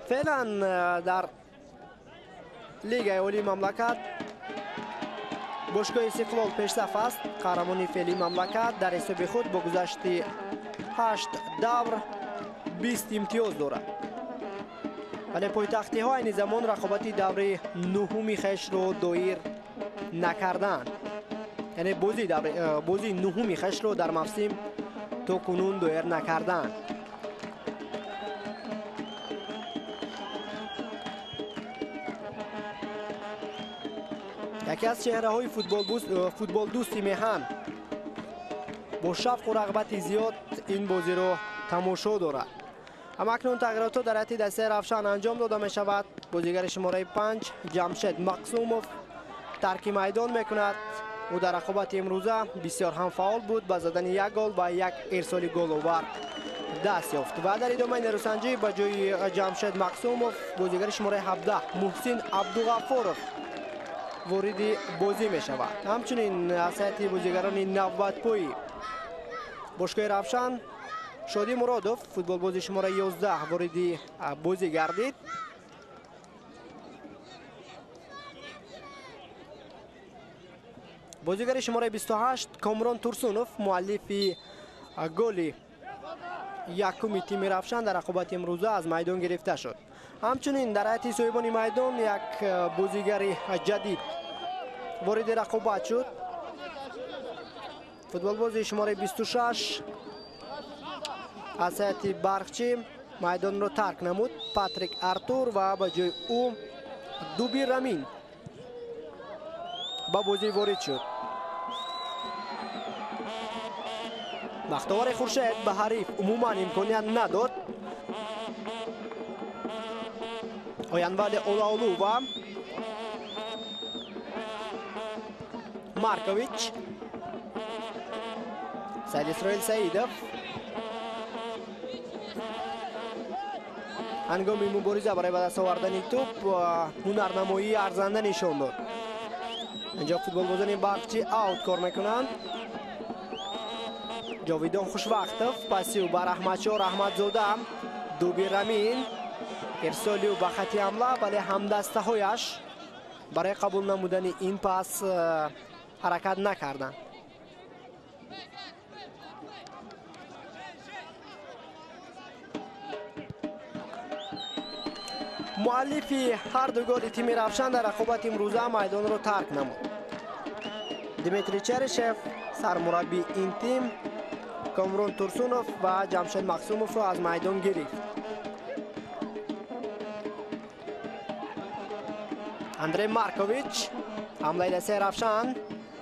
Феълан дар Лигаи Олии мамлакат Бошгоҳи Истиқлол пешсаф аст. Қаҳрамони феълии мамлакат дар ҳисоби худ бо гузашти 8 давр 20 имтиёз дорад. Вале пойтахтиҳо айни замон рақобати даври нуҳуми хешро доир накарданд. Яъне бозии нуҳуми хешро дар мавсим то кунун доир накарданд. Яке аз чеҳраҳои футболдӯсти меҳан бо шавқу рағбати зиёд ин бозиро тамошо дорад. Аммо акнун тағйиротҳо дар ҳайати дастаи Равшан анҷом дода мешавад. Бозигари шумораи 5 Ҷамшед Мақсумов тарки майдон мекунад. Ӯ дар рақобати имрӯза бисёр ҳам фаъол буд, ба задани як гол ва як ирсоли головар даст ёфт. Ва дар идомаи нерӯсанҷӣ ба ҷои Ҷамшед Мақсумов бозигари шумораи 17 Муҳсин Абдуғаффоров вориди бозӣ мешавад. Ҳамчунин аз ҳайати бозигарони навбатпои бошгоҳи Равшан Шодӣ Муродов, футболбози шумораи 11 вориди бозӣ гардид. Бозигари шумораи 28 Комрон Турсунов, муаллифи голи якуми тими Равшан дар рақобати имрӯза аз майдон гирифта шуд. Ҳамчунин дар ҳайати соҳибони майдон як бозигари ҷадид вориди рақобат шуд. Футболбози шумораи 26 аз ҳайати Барқчӣ майдонро тарк намуд, Патрик Артур, ва ба ҷои ӯ Дуби Рамин ба бозӣ ворид шуд. Бахтовари Хуршед ба ҳариф умуман имконият надод. Оянвали Олаолува, Маркович, Саид Исроил Саидов ҳангоми мубориза барои ба даст овардани тӯп ҳунарнамоии арзанда нишон дод. Инҷо футболбозони Барқчӣ аут кор мекунанд. Ҷовидон Хушвақтов пасиу ба Раҳматшоҳ Раҳматзода, Дуби Рамин ирсолиу ба хати ҳамла, вале ҳамдастаҳояш барои қабул намудани ин пас ҳаракат накарданд. Муаллифи ҳар ду голи тими Равшан дар рақобати имрӯза майдонро тарк намуд. Дмитрий Черышев, сармураббии ин тим, Комрон Турсунов ва Ҷамшед Мақсумовро аз майдон гирифт. Андрей Маркович, ҳамлаи дастаи Равшан.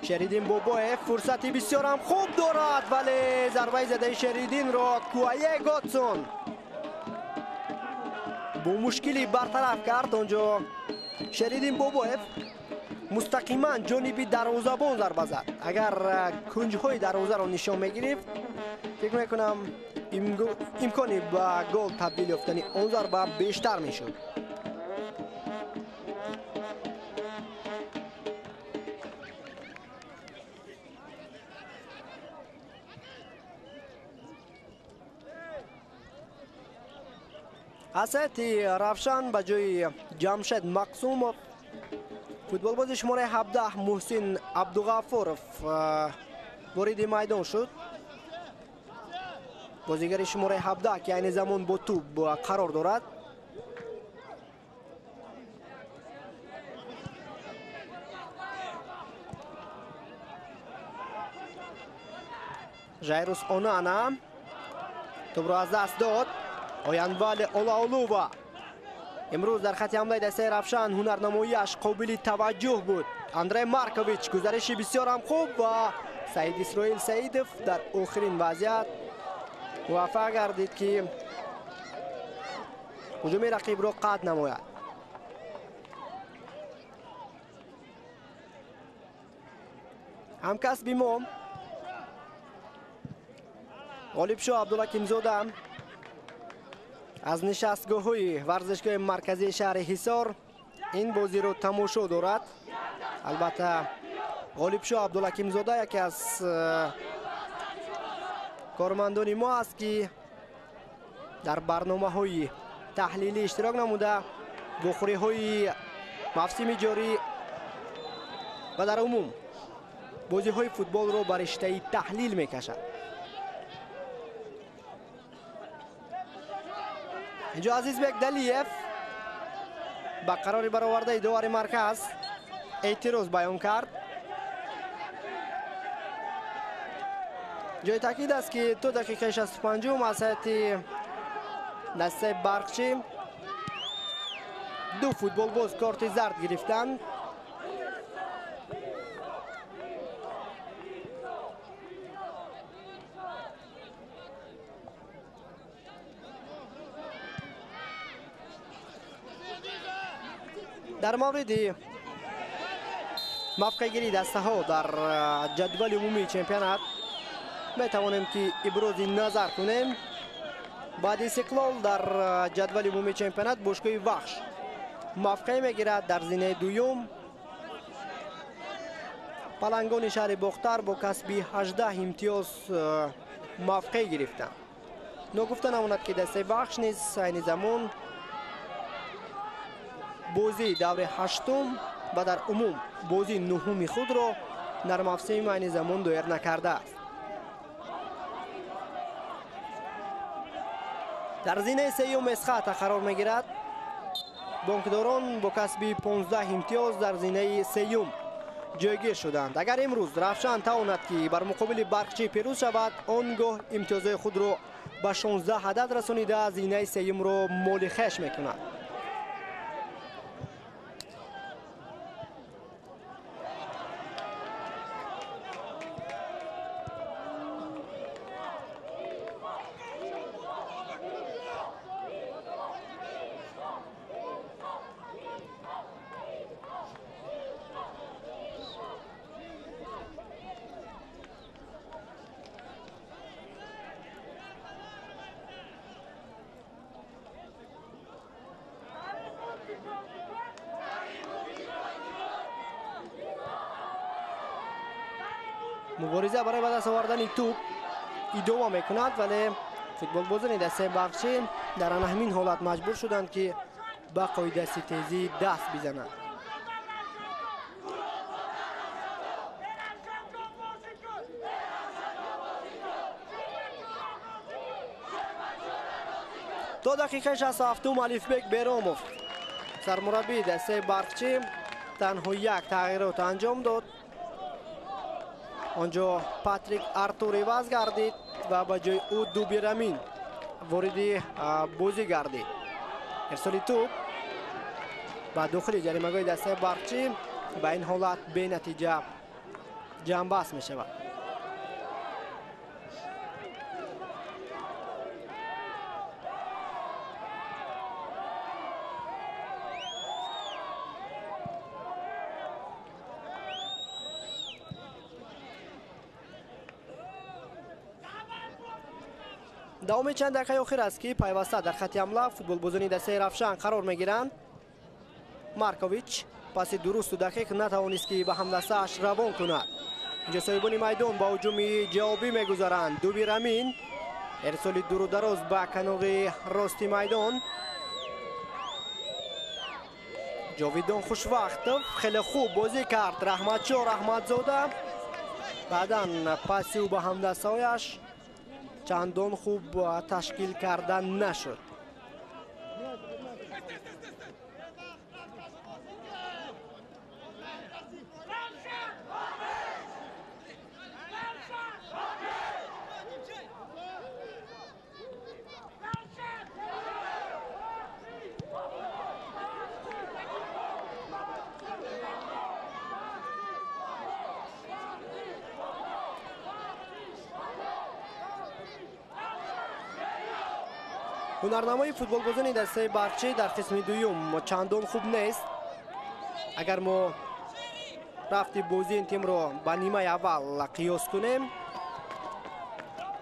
Шеридин Бобоев фурсати бисёрам хуб дорад, вале зарбаи задаи Шеридинро Куае Готсон бо мушкилӣ бартараф кард. Онҷо Шеридин Бобоев мустақиман ҷониби дарвозабон зарба зад. Агар кунҷҳои дарвозаро нишон мегирифт, фикр мекунам имкони ба гол табдил ёфтани он зарба бештар мешуд. Аз ҳайати Равшан ба ҷои Ҷамшед Мақсумов футболбози шумораи 17 Муҳсин Абдуғаффоров вориди майдон шуд. Бозигари шумораи 17 ки айни замон бо тӯб қарор дорад. Жайрус Онана тӯбро аз даст дод. Оянвали Олаолува имрӯз дар хати ҳамлаи дастаи Равшан ҳунарнамоияш қобили таваҷҷӯҳ буд. Андрей Маркович гузариши бисёрам хуб ва Саид Исроил Саидов дар охирин вазъият муваффақ гардид, ки ҳуҷуми рақибро қатъ намояд. Ҳамкасби мо Ғолибшоҳ Абдулҳакимзода аз нишастгоҳҳои варзишгоҳи марказии шаҳри Ҳисор ин бозиро тамошо дорад. Албатта Ғолибшоҳ Абдулҳакимзода яке аз кормандони мо аст, ки дар барномаҳои таҳлилӣ иштирок намуда бухориҳои мавсими ҷорӣ ва дар умум Бозиҳои футболро ба риштаи таҳлил мекашад. Инҷо Азизбек Далиев ба қарори баровардаи довари марказ эътироз баён кард. Ҷои таъкид аст, ки то дақиқаи 65 аз ҳайати дастаи Барқчӣ 2 футболбоз корти зард гирифтанд. Дар мавриди мавқеъгирии дастаҳо дар ҷадвали умумии чемпионат метавонем, ки ибрози назар кунем. Баъди Истиқлол дар ҷадвали умумии чемпионат бошгоҳи Вахш мавқеъ мегирад дар зинаи дуюм. Палангони шаҳри Бохтар бо касби 18 имтиёз мавқеъ гирифтанд. Ногуфта намонад, ки дастаи Вахш низ айни замон бозии даври ҳаштум ва дар умум бозии нуҳуми худро дар мавсими айни замон доир накардааст. Дар зинаи сеюм Эсхата қарор мегирад. Бонкдорон бо касби 15 имтиёз дар зинаи сеюм ҷойгир шуданд. Агар имрӯз Равшан тавонад, ки бар муқобили Барқчӣ пирӯз шавад, он гоҳ имтиёзҳои худро ба 16 адад расонида зинаи сеюмро моли хеш мекунад. Мубориза барои ба даст овардани тӯб идома мекунад, вале футболбозони дастаи Барқчӣ дар ана ҳамин ҳолат маҷбур шуданд, ки ба қоидаситезӣ даст бизананд. То дақиқаи 67 Алифбек Беромов сармураббии дастаи Барқчӣ танҳо як тағйирот анҷом дод. Онҷо Патрик Артур иваз гардид ва ба ҷои ӯ Дубирамин вориди бозӣ гардид. Ирсоли тӯб ба дохили ҷаримагоҳи дастаи Барқчӣ ба ин ҳолат бенатиҷа ҷамъбаст мешавад. Давоми чанд дақиқаи охир аст, ки пайваста дар хатти ҳамла футболбозони дастаи Равшан қарор мегиранд. Маркович паси дурусту дақиқ натавонист, ки ба ҳамдастааш равон кунад. Инҷо соҳибони майдон ба ҳуҷуми ҷавобӣ мегузаранд. Дубирамин ирсоли дуру дароз ба канори рости майдон. Ҷовидон Хушвақтов хеле хуб бозӣ кард. Раҳматшо Раҳматзода баъдан паси ӯ ба ҳамдастаҳояш чандон хуб ташкил карда нашуд. Ҳунарнамои футболбозони дастаи Барқчӣ дар қисми дуюм чандон хуб нест. Агар мо рафти бозии ин тимро ба нимаи аввал қиёс кунем,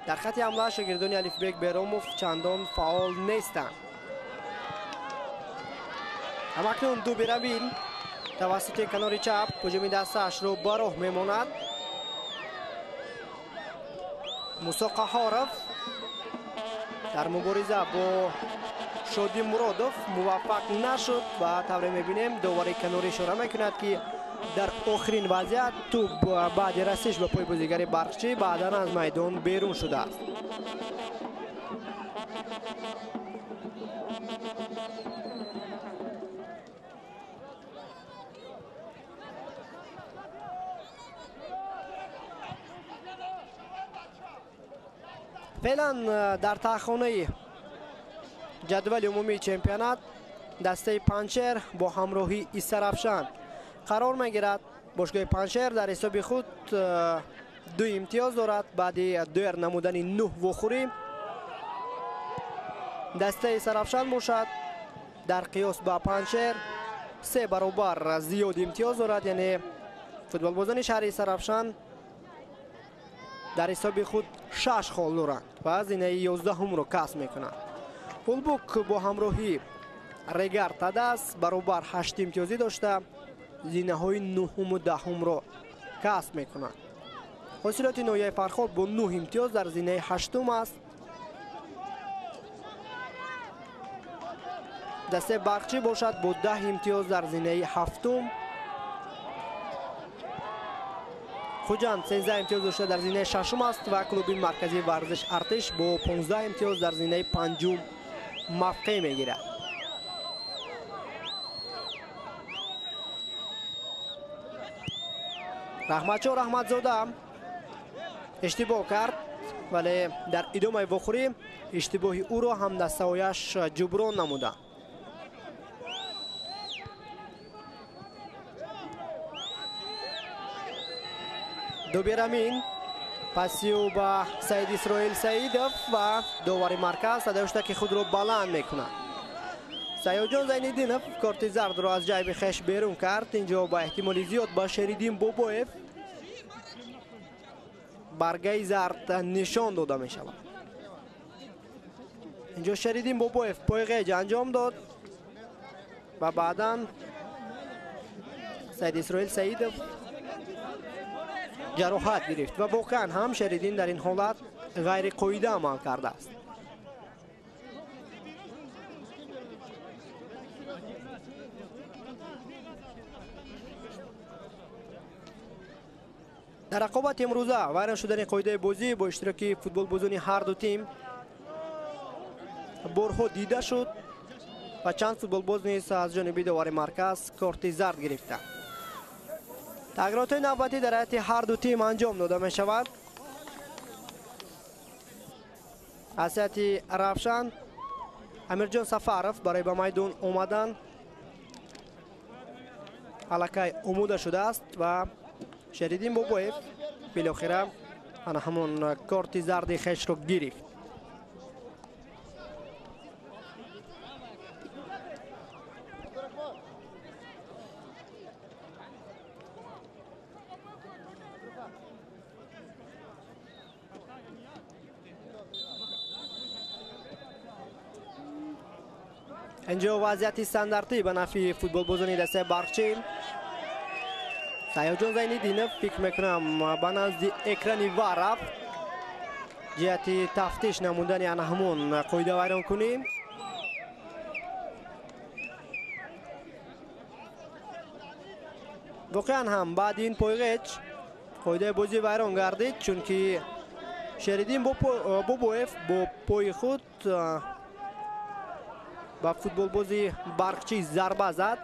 дар хатти ҳамла шогирдони Алифбек Беромов чандон фаъол нестанд. Ҳамакнун Дубирамин тавассути канори чап ҳуҷуми дастаашро ба роҳ мемонад. Мусо Қаҳоров дар мубориза бо Шоди Муродов муваффақ нашуд ва тавре мебинем довари канорӣ ишора мекунад, ки Дар охирин вазъият тӯб баъди расиш ба пои бозигари Барқчӣ баъдан аз майдон берун шудааст. Феълан дар таҳхонаи ҷадвали умумии чемпионат дастаи Панҷшер бо ҳамроҳии Истарафшан қарор мегирад. Бошгоҳи Панҷшер дар ҳисоби худ 2 имтиёз дорад баъди доир намудани 9 вохӯрӣ. Дастаи Истарафшан бошад дар қиёс ба Панҷшер 3 баробар зиёд имтиёз дорад, яъне футболбозони шаҳри Истарафшан дар ҳисоби худ 6 хол доранд ва зинаи 11-умро касб мекунанд. Улбук бо ҳамроҳии Регар Тадас баробар 8 имтиёзӣ дошта зинаҳои 9-уму 10-умро касб мекунанд. Ҳосилоти ноҳияи Фархор бо 9 имтиёз дар зинаи 8-ум аст. Дастаи Барқчӣ бошад бо 10 имтиёз дар зинаи 7-ум. Хуҷанд 13 имтиёз дошта дар зинаи 6-ум аст ва клуби марказии варзиш Артиш бо 15 имтиёз дар зинаи 5-ум мавқеъ мегирад. Раҳматшо Раҳматзода иштибоҳ кард, вале дар идомаи вохӯрӣ иштибоҳи ӯро ҳамдастаҳояш ҷуброн намуданд. Добирамин пасиу ба Саид Исроил Саидов ва довари марказ садои ки худро баланд мекунад. Саёдҷон Зайниддинов корти зардро аз ҷайби хеш берун кард. Инҷо ба эҳтимоли зиёд ба Шериддин Бобоев баргаи зард нишон дода мешавад. Инҷо Шериддин Бобоев пойғеҷ анҷом дод ва баъдан Саид Исроил Саидов ҷароҳат гирифт ва воқеан ҳам Шериддин дар ин ҳолат ғайриқоида амал кардааст. Дар рақобати имрӯза вайрон шудани қоидаи бозӣ бо иштироки футболбозони ҳар ду тим борҳо дида шуд ва чанд футболбоз низ аз ҷониби довари марказ корти зард гирифтанд. Тағйиротҳои навбатӣ дар ҳайати ҳар ду тим анҷом дода мешавад. Аз ҳайати Равшан Амирҷон Сафаров барои ба майдон омадан аллакай омода шудааст ва Шериддин Бобоев билохира ана ҳамон корти зарди хешро гирифт. Инҷо вазъияти стандартӣ ба нафъи футболбозони дастаи Барқчӣ. Саёдҷон Зайниддинов фикр мекунам ба назди экрани ВАР рафт ҷиҳати тафтиш намудани ана ҳамон қоидавайронкунӣ. Воқеан ҳам баъди ин пойғеҷ қоидаи бозӣ вайрон гардид, чунки Шериддин Бобоев бо пои худ ба футболбози Барқчӣ зарба зад.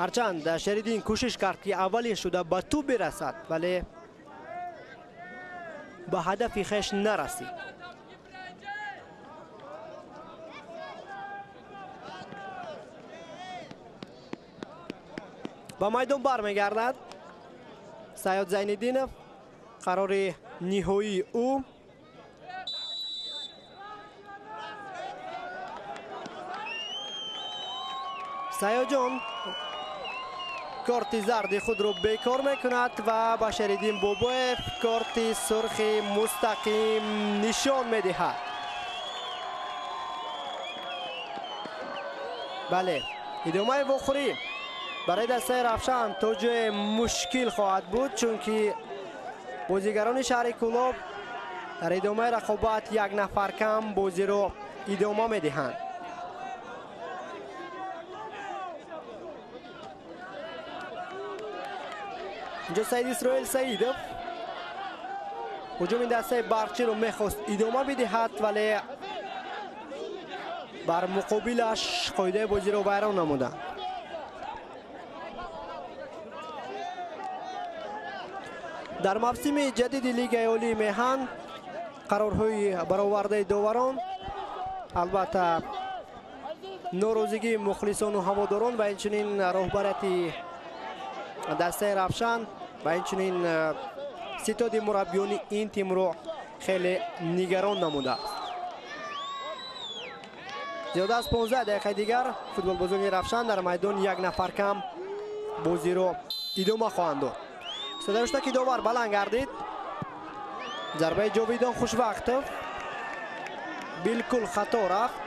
Ҳарчанд Шериддин кӯшиш кард ки аввалин шуда ба тӯб бирасад, вале ба ҳадафи хеш нарасид. Ба майдон бармегардад Саёд Зайниддинов. Қарори ниҳоии ӯ Саёдҷон корти зарди худро бекор мекунад ва ба Шериддин Бобоев корти сурхи мустақим нишон медиҳад. Бале, идомаи вохӯрӣ барои дастаи Равшан то ҷое мушкил хоҳад буд, чунки бозигарони шаҳри Кӯлоб дар идомаи рақобат як нафар кам бозиро идома медиҳанд. Инҷо Саид Исроил Саидов ҳуҷуми дастаи Барқчиро мехост идома бидиҳад, вале бар муқобилаш қоидаи бозиро вайрон намуданд. Дар мавсими ҷадиди Лигаи Олии Меҳан қарорҳои баровардаи доварон, албатта, норозигии мухлисону ҳаводорон ва инчунин роҳбарияти дастаи Равшан ва инчунин ситоди мураббиёни ин тимро хеле нигарон намудааст. Зиёда аз 15 дақиқаи дигар футболбозони Равшан дар майдон як нафар кам бозиро идома хоҳанд дод. Садарушта ки довар баланд гардид. Зарбаи Ҷовидон Хушвақтов билкул хато рафт.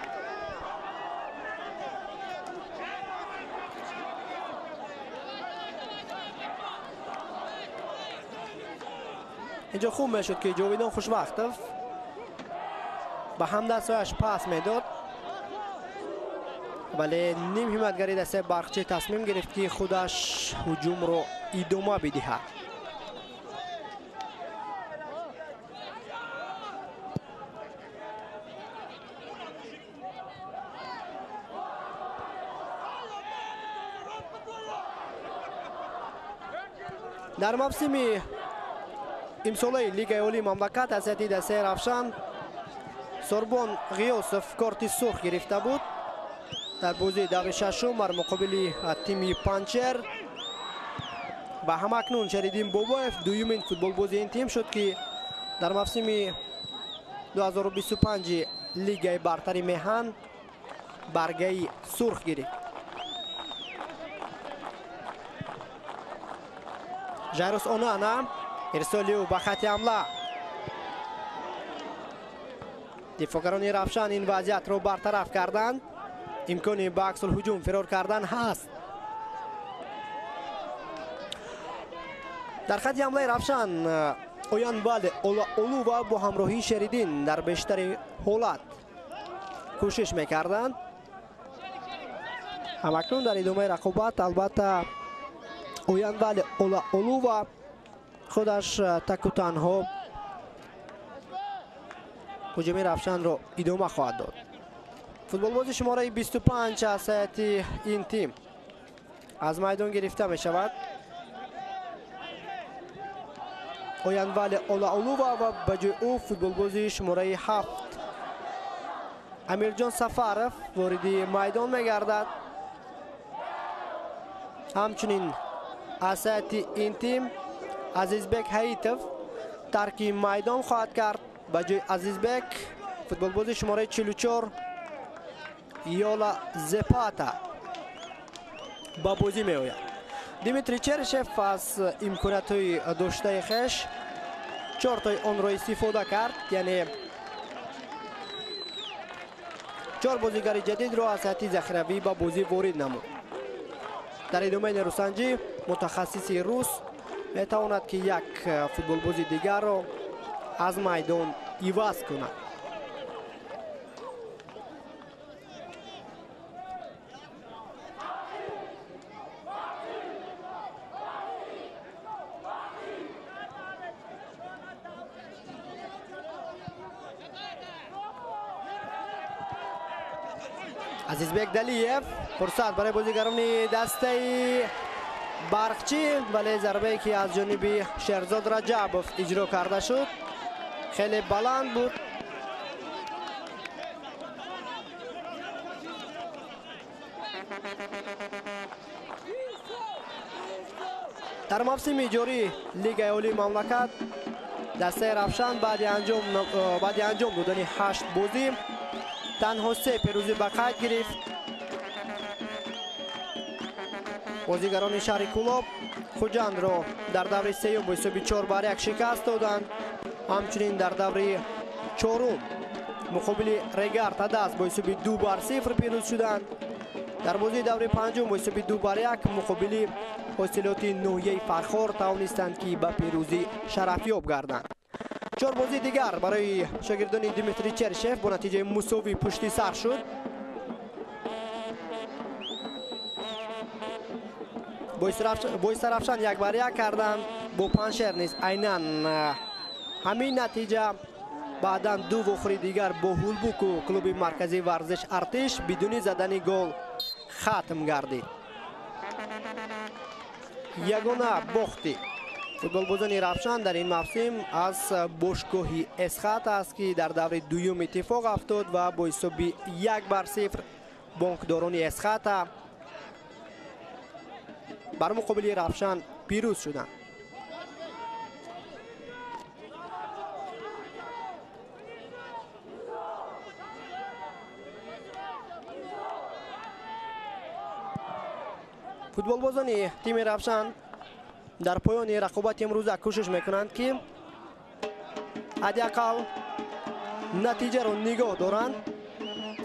Инҷо хуб мешуд ки Ҷовидон Хушвақтов ба ҳамдастҳояш пас медод, вале ним ҳимоятгари дастаи Барқчӣ тасмим гирифт ки худаш ҳуҷумро идома бидиҳад. Дар мавсими имсолаи Лигаи Олии мамлакат аз ҳайати дастаи Равшан Сорбон Ғиёсов корти сурх гирифта буд дар бозии даври шашум бар муқобили тими Панчер ва ҳамакнун Шариддин Бобоев дуюмин футболбози ин тим шуд ки дар мавсими 2025 Лигаи бартари Меҳан баргаи сурх гирифт. Жайрус Онана ирсоли ӯ ба хати ҳамла. Дифоъгарони Равшан ин вазъиятро бартараф карданд. Имкони ба аксулҳуҷум фирор кардан ҳаст. Дар хати ҳамлаи Равшан Оянвале Олаолува бо ҳамроҳии Шериддин дар бештари ҳолат кӯшиш мекарданд. Ҳамакнун дар идомаи рақобат албатта Оянвале Олаолува худаш таку танҳо ҳуҷуми Равшанро идома хоҳад дод. Футболбози шумораи 25 аз ҳайати ин тим аз майдон гирифта мешавад. Оянвале Олаолува ва ба ҷои ӯ футболбози шумораи 7 Амирҷон Сафаров вориди майдон мегардад. Ҳамчунин аз ҳайати ин тим Азизбек Ҳаитов тарки майдон хоҳад кард. Ба ҷои Азизбек футболбози шумораи 44 Йола Зепата ба бозӣ меояд. Дмитрий Черышев аз имкониятҳои доштаи хеш чортои онро истифода кард, яъне 4 бозигари ҷадидро аз ҳайати захиравӣ ба бозӣ ворид намуд. Дар идомаи нерӯсанҷӣ мутахассиси рус метавонад ки як футболбози дигарро аз майдон иваз кунад. Азизбек Далиев фурсат барои бозигарони дастаи Барқчӣ, вале зарбае ки аз ҷониби Шерзод Раҷабов иҷро карда шуд хеле баланд буд. Дар мавсими ҷорӣ Лигаи Олии мамлакат дастаи Равшан баъди анҷом додани 8 бозӣ танҳо 3 пирӯзӣ ба қайд гирифт. Бозигарони шаҳри Кӯлоб Хуҷандро дар даври сеюм бо ҳисоби 4-1 шикаст доданд. Ҳамчунин дар даври чорум муқобили Регар Тадас бо ҳисоби 2-0 пирӯз шуданд. Дар бозии даври панҷум бо ҳисоби 2-1 муқобили ҳосилоти ноҳияи Фархор тавонистанд ки ба пирӯзӣ шарафёб гарданд. 4 бозии дигар барои шогирдони Дмитрий Черышев бо натиҷаи мусовӣ пушти сар шуд. Бо Истаравшан 1-1 карданд, бо Паншер низ айнан ҳамин натиҷа. Баъдан ду вохӯри дигар бо Ҳулбуку клуби марказии варзиш Артиш бидуни задани гол хатм гардид. Ягона бохти футболбозони Равшан дар ин мавсим аз бошгоҳи Эсхат аст, ки дар даври дуюм иттифоқ афтод ва бо ҳисоби 1-0 бонкдорони Эсхата бар муқобили Равшан пирӯз шуданд. Футболбозони тими Равшан дар поёни рақобати имрӯза кӯшиш мекунанд, ки ҳадди ақал натиҷаро нигоҳ доранд.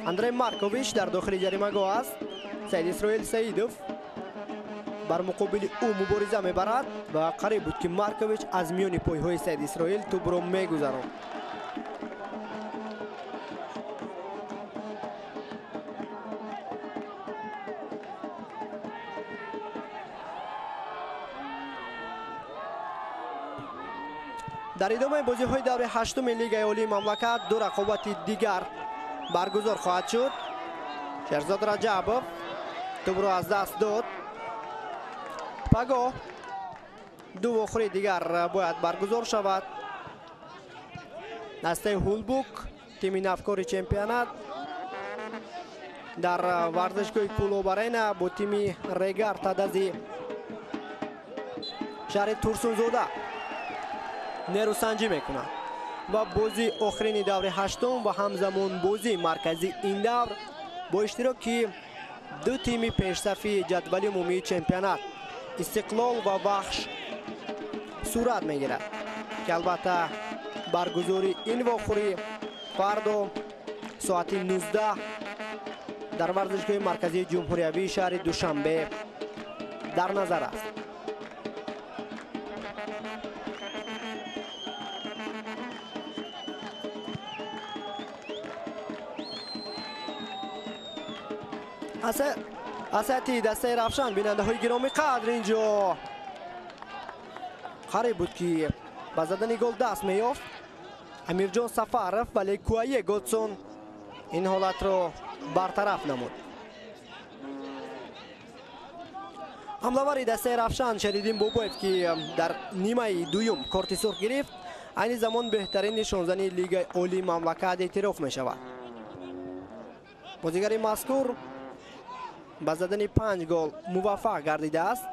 Андрей Маркович дар дохили ҷаримагоҳ аст. Саид Исроил Саидов бар муқобили ӯ мубориза мебарад ва қариб буд, ки Маркович аз миёни пойҳои Саид Исроил тӯбро мегузаронд. Дар идомаи бозиҳои даври ҳаштуми Лигаи Олии мамлакат ду рақобати дигар баргузор хоҳад шуд. Шерзод Раҷабов тӯбро аз даст дод. Пагоҳ ду вохӯри дигар бояд баргузор шавад. Дастаи Ҳулбук, тими навкори чемпионат, дар варзишгоҳи Кӯлоб Арена бо тими Регар Тадази шаҳри Турсунзода нерӯсанҷӣ мекунад ва бозии охирини даври ҳаштум ва ҳамзамон бозии марказии ин давр бо иштироки ду тими пешсафи ҷадвали умумии чемпионат Истиқлол ва Вахш сурат мегирад, ки албатта баргузории ин вохӯрӣ фардо соати 19 дар варзишгоҳи марказии ҷумҳуриявии шаҳри Душанбе дар назар аст. Асати дастаи Равшан, бинандаҳои гиромӣ қадр, инҷо қариб буд, ки ба задани гол даст меёфт Амирҷон Сафаров, вале Куае Годсон ин ҳолатро бартараф намуд. Ҳамлавари дастаи Равшан Шариддин Бобоев, ки дар нимаи дуюм корти сурх гирифт, айни замон беҳтарин нишонзани Лигаи Олии мамлакат эътироф мешавад. Бозигари мазкур ба задани 5 гол муваффақ гардидааст.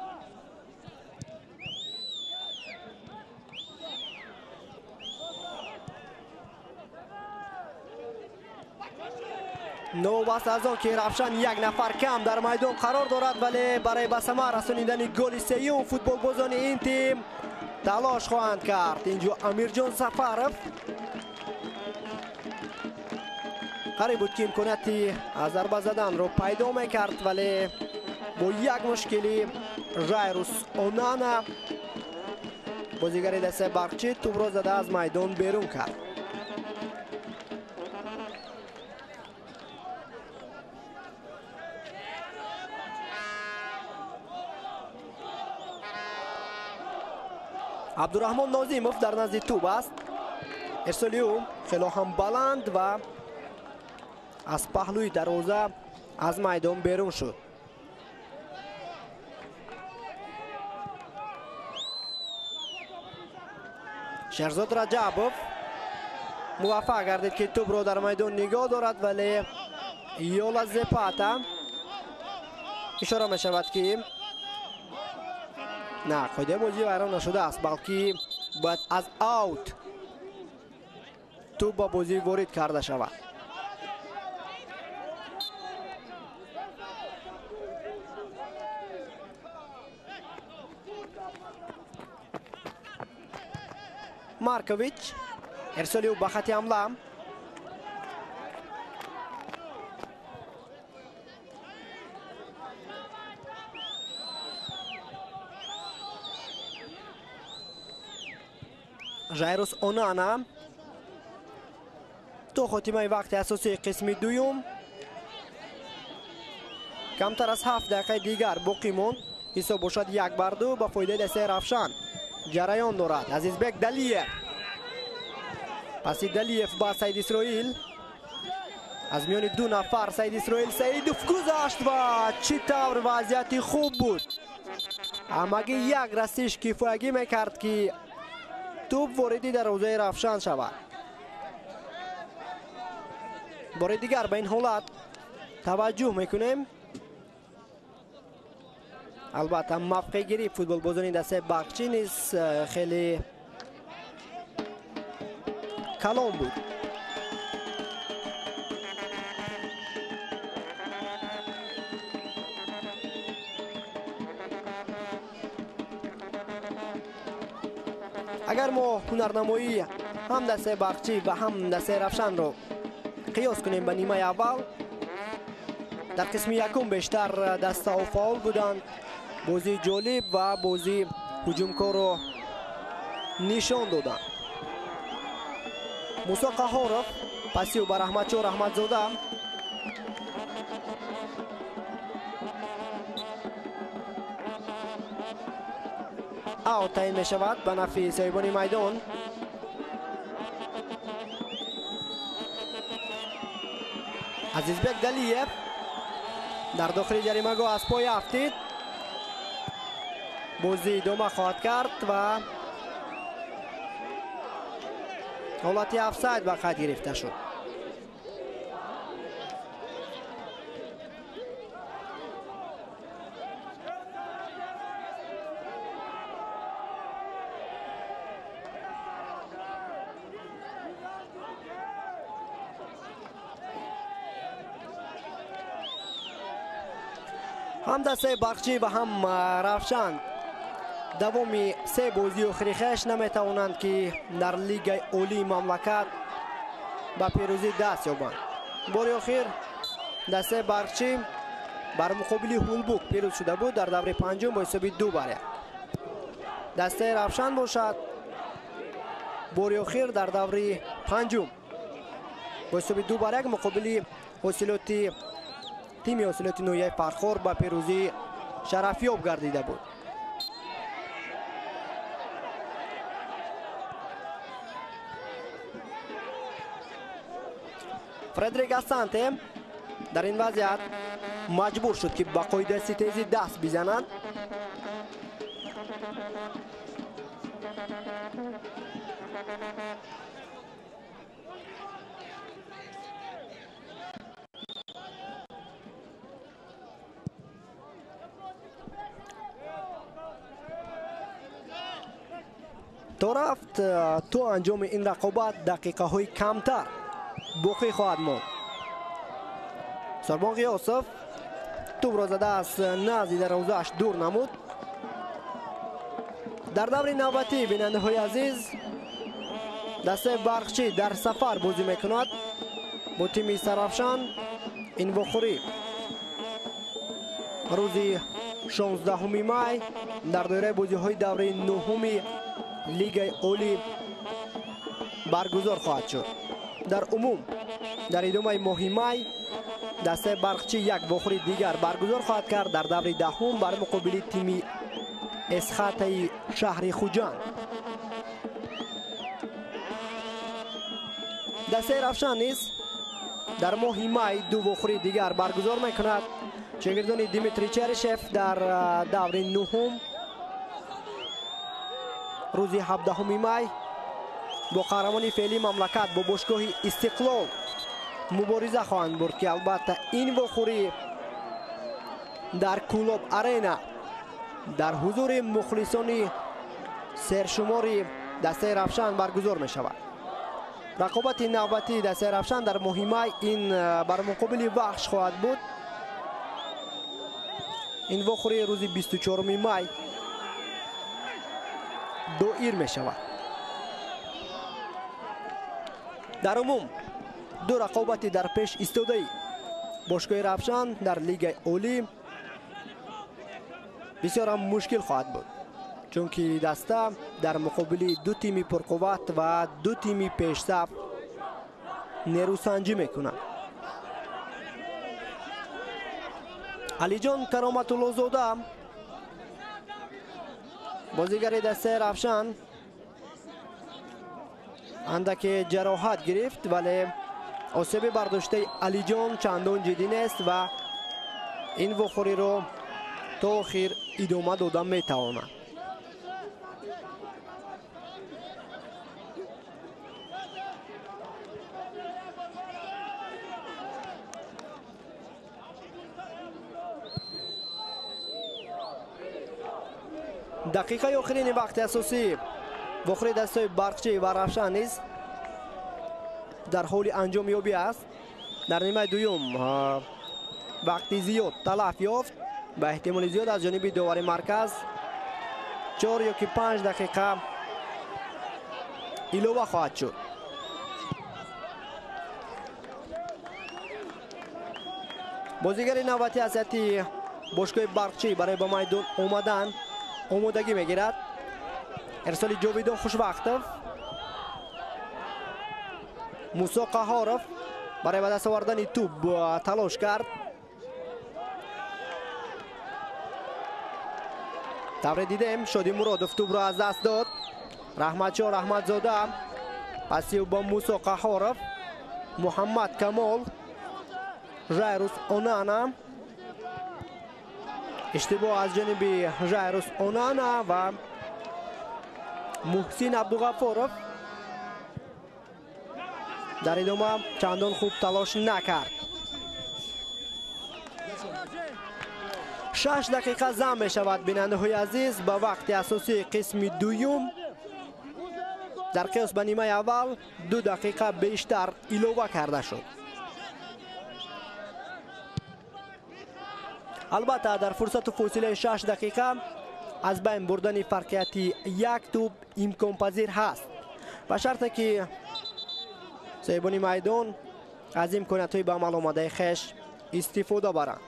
Новобаста аз он ки Равшан як нафар кам дар майдон қарор дорад, вале барои ба самар расонидани голи сеюм футболбозони ин тим талош хоҳанд кард. Инҷо Амирҷон Сафаров қариб буд, ки имконияти зарба заданро пайдо мекард, вале бо як мушкилӣ Жайрус Онана, бозигари дастаи Барқчӣ, тӯбро зада аз майдон берун кард. Абдураҳмон Нозимов дар назди тӯб аст. Ирсоли ӯ хело ҳам баланд ва аз паҳлӯи дарвоза аз майдон берун шуд. Шерзод Раҷабов муваффақ гардид, ки тӯбро дар майдон нигоҳ дорад, вале Йола Зепата ишора мешавад, ки на, қоидаи бозӣ вайрон нашудааст, балки бояд аз аут тӯб ба бозӣ ворид карда шавад. Маркович, ирсоли ӯ ба хати ҳамла. Жайрус Онана то хотимаи вақти асосии қисми дуюм камтар аз 7 дақиқаи дигар боқӣ монд. Ҳисоб бошад 1-2 ба фоидаи дастаи Равшан ҷараён дорад. Азизбек Далиев, паси Далиев ба Саид Исроил, аз миёни ду нафар Саид Исроил Саидов гузашт ва чӣ тавр вазъияти хуб буд. Ҳамагӣ як расиш кифоягӣ мекард, ки тӯб вориди дарвозаи Равшан шавад. Бори дигар ба ин ҳолат таваҷҷӯҳ мекунем. Албатта мавқеъгирии футболбозони дастаи Барқчӣ низ хеле калон буд. Агар мо ҳунарнамоии ҳам дастаи Барқчӣ ва ҳам дастаи Равшанро қиёс кунем ба нимаи аввал, дар қисми якум бештар дастаҳо фаъол буданд, бозии ҷолиб ва бозии ҳуҷумкорро нишон доданд. Мусо Қаҳоров пасиу ба Раҳматшоҳ Раҳматзода, аут таъин мешавад ба нафъи соҳибони майдон. Азизбек Далиев дар дохили ҷаримагоҳ аз пой афтид. Бозӣ идома хоҳад кард ва ҳолати офсайд ба қайд гирифта шуд. Ҳам дастаи Барқчӣ ва ҳам Равшан давоми се бозии охири хеш наметавонанд, ки дар лигаи олии мамлакат ба пирӯзӣ даст ёбанд. Бори охир дастаи Барқчӣ бар муқобили Ҳулбук пирӯз шуда буд дар даври панҷум бо ҳисоби 2-1. Дастаи Равшан бошад бори охир дар даври панҷум бо ҳисоби 2-1 муқобили ҳосилоти тими ҳосилоти ноҳияи Фархор ба пирӯзӣ шарафёб гардида буд. Фредерик Асанте дар ин вазъият маҷбур шуд, ки ба қоидаи ситезӣ даст бизанад. То рафт то анҷоми ин рақобат дақиқаҳои камтар боқӣ хоҳад монд. Сорбон Ғиёсов тӯбро зада аз назди дарвозааш дур намуд. Дар даври навбатӣ, бинандаҳои азиз, дастаи Барқчӣ дар сафар бозӣ мекунад бо тими Сарафшан. Ин вохӯрӣ рӯзи 16 май дар доираи бозиҳои давраи 9 лигаи олӣ баргузор хоҳад шуд. Дар умум дар идомаи моҳи май дастаи Барқчӣ як вохӯри дигар баргузор хоҳад кард дар даври 10 бар муқобили тими Эсхатаи шаҳри Хуҷанд. Дастаи Равшан низ дар моҳи май ду вохӯри дигар баргузор мекунад. Шогирдони Дмитрий Черишев дар даври 9 рӯзи 17 май бо қаҳрамони феълии мамлакат бо бошгоҳи Истиқлол мубориза хоҳанд бурд, ки албатта ин вохӯрӣ дар Кӯлоб Арена дар ҳузури мухлисони сершумори дастаи Равшан баргузор мешавад. Рақобати навбатии дастаи Равшан дар моҳи май ин бар муқобили Вахш хоҳад буд. Ин вохӯрӣ рӯзи 24 май доир мешавад. Дар умум ду рақобати дар пеш истодаи бошгоҳи Равшан дар лигаи олӣ бисёр ҳам мушкил хоҳад буд, чунки даста дар муқобили ду тими пурқувват ва ду тими пешсаф нерӯсанҷӣ мекунад. Алиҷон Кароматуллозода Бозигари дастаи Равшан андаке ҷароҳат гирифт, вале осеби бардоштаи Алиҷон чандон ҷиддӣ нест ва ин вохӯриро то охир идома дода метавонад. Дақиқаи охирини вақти асосӣ вохӯри дастаи Барқчӣ ва Равшан низ дар ҳоли анҷомёбӣ аст. Дар нимаи дуюм вақти зиёд талаф ёфт. Ба эҳтимоли зиёд аз ҷониби довари марказ 4 ё ки 5 дақиқа илова хоҳад шуд. Бозигари навбатӣ аз ҳайати бошгоҳи Барқчӣ барои ба майдон омадан омодагӣ мегирад. Ирсоли Ҷовидон Хушвақтов. Мусо Қаҳоров барои ба даст овардани тӯб талош кард. Тавре дидем, Шоди Муродов тӯбро аз даст дод. Раҳматшоҳ Раҳматзода пасив бо Мусо Қаҳоров, Муҳаммад Камол, Жайрус Онана. Иштибоҳ аз ҷониби Жайрус Онана ва Муҳсин Абдуғаффоров дар идома чандон хуб талош накард. 6 дақиқа зам мешавад, бинандаҳои азиз, ба вақти асосии қисми дуюм. Дар қиёс ба нимаи аввал 2 дақиқа бештар илова карда шуд. Албатта дар фурсату фосилаи 6 дақиқа аз байн бурдани фарқияти як тӯб имконпазир ҳаст, ба шарте ки соҳибони майдон аз имкониятҳои ба амал омадаи хеш истифода баранд.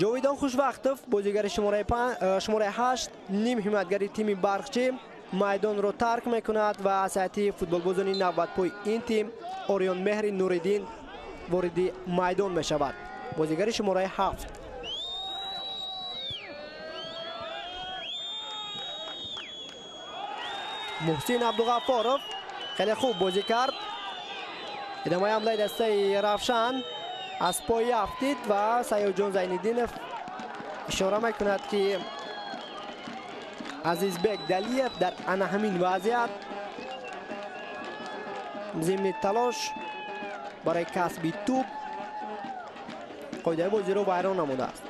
Ҷовидон Хушвақтов, бозигари шумораи 8, ним ҳимоятгари тими Барқчӣ, майдонро тарк мекунад ва аз ҳайати футболбозони навбатпои ин тим Ориён Меҳри Нуриддин вориди майдон мешавад. Бозигари шумораи 7. Муҳсин Абдуғаффоров хеле хуб бозӣ кард. Идомаи ҳамлаи дастаи Равшан аз пой афтид ва Саёдҷон Зайниддинов ишора мекунад, ки Азизбек Далиев дар ана ҳамин вазъият зимни талош барои касби тӯб қоидаи бозиро вайрон намудааст.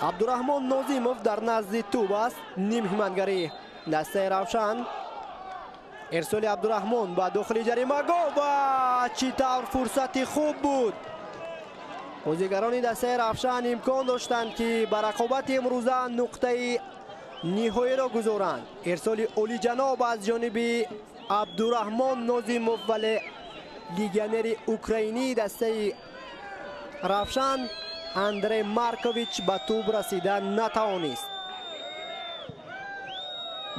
Абдураҳмон Нозимов дар назди тӯб аст, ним ҳимоятгари дастаи Равшан. Ирсоли Абдураҳмон ба дохили ҷаримагоҳ ва чӣ тавр фурсати хуб буд. Бозигарони дастаи Равшан имкон доштанд, ки ба рақобати имрӯза нуқтаи ниҳоиро гузоранд. Ирсоли олиҷаноб аз ҷониби Абдураҳмон Нозимов, вале легионери украинии дастаи Равшан Андрей Маркович ба тӯб расида натавонист.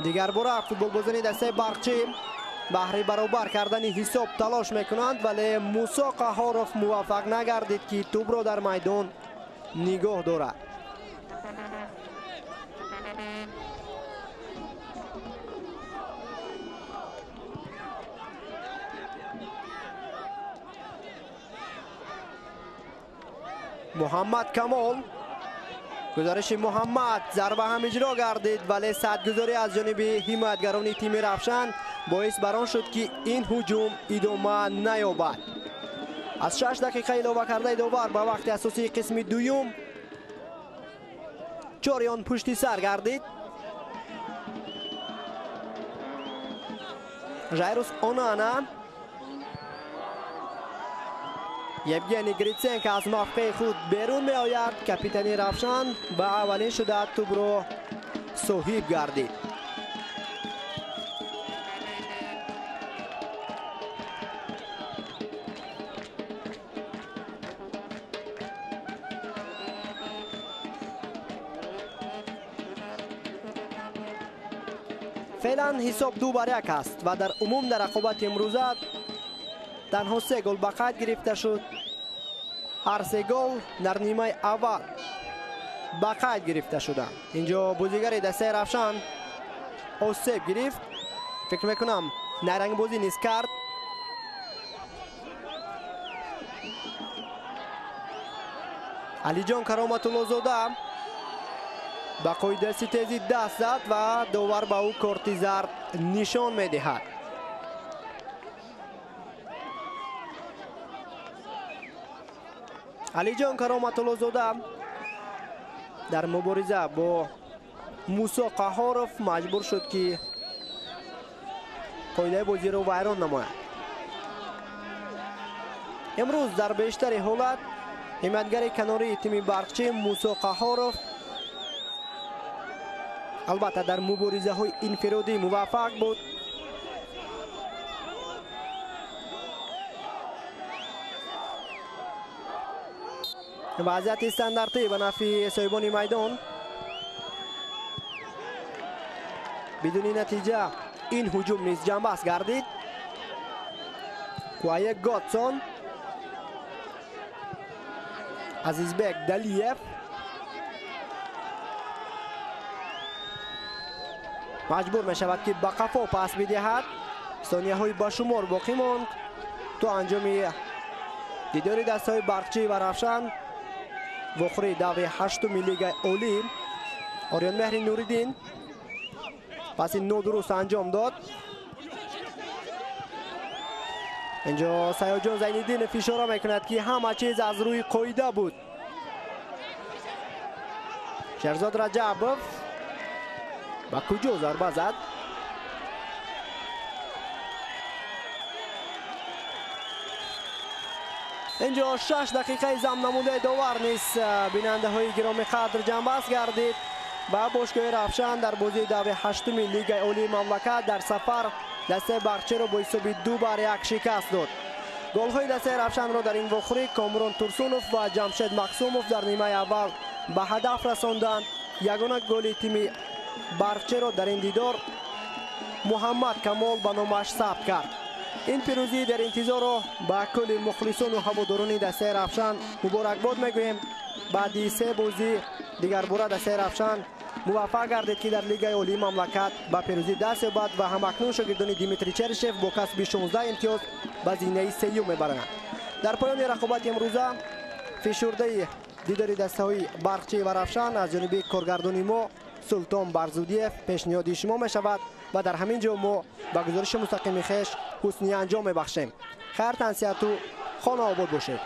Дигарбора футболбозони дастаи Барқчӣ баҳри баробар кардани ҳисоб талош мекунанд, вале Мусо Қаҳоров муваффақ нагардид, ки тӯбро дар майдон нигоҳ дорад. Муҳаммад Камол, гузариши Муҳаммад, зарба ҳам иҷро гардид, вале садгузорӣ аз ҷониби ҳимоятгарони тими Равшан боис бар он шуд, ки ин ҳуҷум идома наёбад. Аз 6 дақиқа илова кардаи довар ба вақти асосии қисми дуюм чориён пушти сар гардид. Жайрус Онана, Евгений Гриценко аз мавқеи худ берун меояд. Капитани Равшан ба аввалин шуда тӯбро соҳиб гардид. Феълан ҳисоб 2-1 аст ва дар умум дар рақобати имрӯза танҳо 3 гол ба қайд гирифта шуд. Ҳар 3 гол дар нимаи аввал ба қайд гирифта шуданд. Инҷо бозигари дастаи Равшан осеб гирифт. Фикр мекунам найрангбозӣ низ кард. Алиҷон Кароматуллозода ба қоидаи тезӣ даст зад ва довар ба ӯ корти зард нишон медиҳад. Алиҷон Кароматуллозода дар мубориза бо Мусо Қаҳоров маҷбур шуд, ки қоидаи бозиро вайрон намояд. Имрӯз дар бештари ҳолат ҳимоятгари канории тими Барқчӣ Мусо Қаҳоров албатта дар муборизаҳои инфиродӣ муваффақ буд. Вазъияти стандартӣ ба нафъи соҳибони майдон. Бидуни натиҷа ин ҳуҷум низ ҷамъбаст гардид. Куае Готсон, Азизбек Далиев маҷбур мешавад, ки ба қафо пас бидиҳад. Сонияҳои ба шумор боқӣ монд то анҷоми дидори дастаҳои Барқчӣ ва Равшан. Вохӯрии даври ҳаштуми лигаи олӣ. Ориёнмеҳри Нуриддин паси нодуруст анҷом дод. Инҷо Саёдҷон Зайниддинов ишора мекунад, ки ҳама чиз аз рӯи қоида буд. Шерзод Раҷабов ба куҷо зарба зад? Инҷо 6 дақиқаи зам намудаи довар низ бинандаҳои гиромӣ қадр ҷамъбаст гардид ва бошгоҳи Равшан дар бозии даври ҳаштуми лигаи олии мамлакат дар сафар дастаи Барқчиро бо ҳисоби 2-1 шикаст дод. Голҳои дастаи Равшанро дар ин вохӯрӣ Комрон Турсунов ва Ҷамшед Мақсумов дар нимаи аввал ба ҳадаф расонданд. Ягона голи тими Барқчиро дар ин дидор Муҳаммад Камол ба номаш сабт кард. Ин пирӯзии дар интизорро ба кулли мухлисону ҳаводорони дастаи Равшан муборакбод мегӯем. Баъди 3 бозӣ дигарбора дастаи Равшан муваффақ гардид, ки дар лигаи олии мамлакат ба пирӯзӣ даст ёбад ва ҳамакнун шогирдони Дмитрий Черышев бо касби 16 имтиёз ба зинаи сеюм мебаранд. Дар поёни рақобати имрӯза фишурдаи дидори дастаҳои Барқчӣ ва Равшан аз ҷониби коргардони мо Султон Барзудиев пешниҳоди шумо мешавад ва дар ҳамин ҷо мо ба гузориши мустақими хеш ҳусни анҷом мебахшем. Хайр, тансиҳату хонаобод бошед.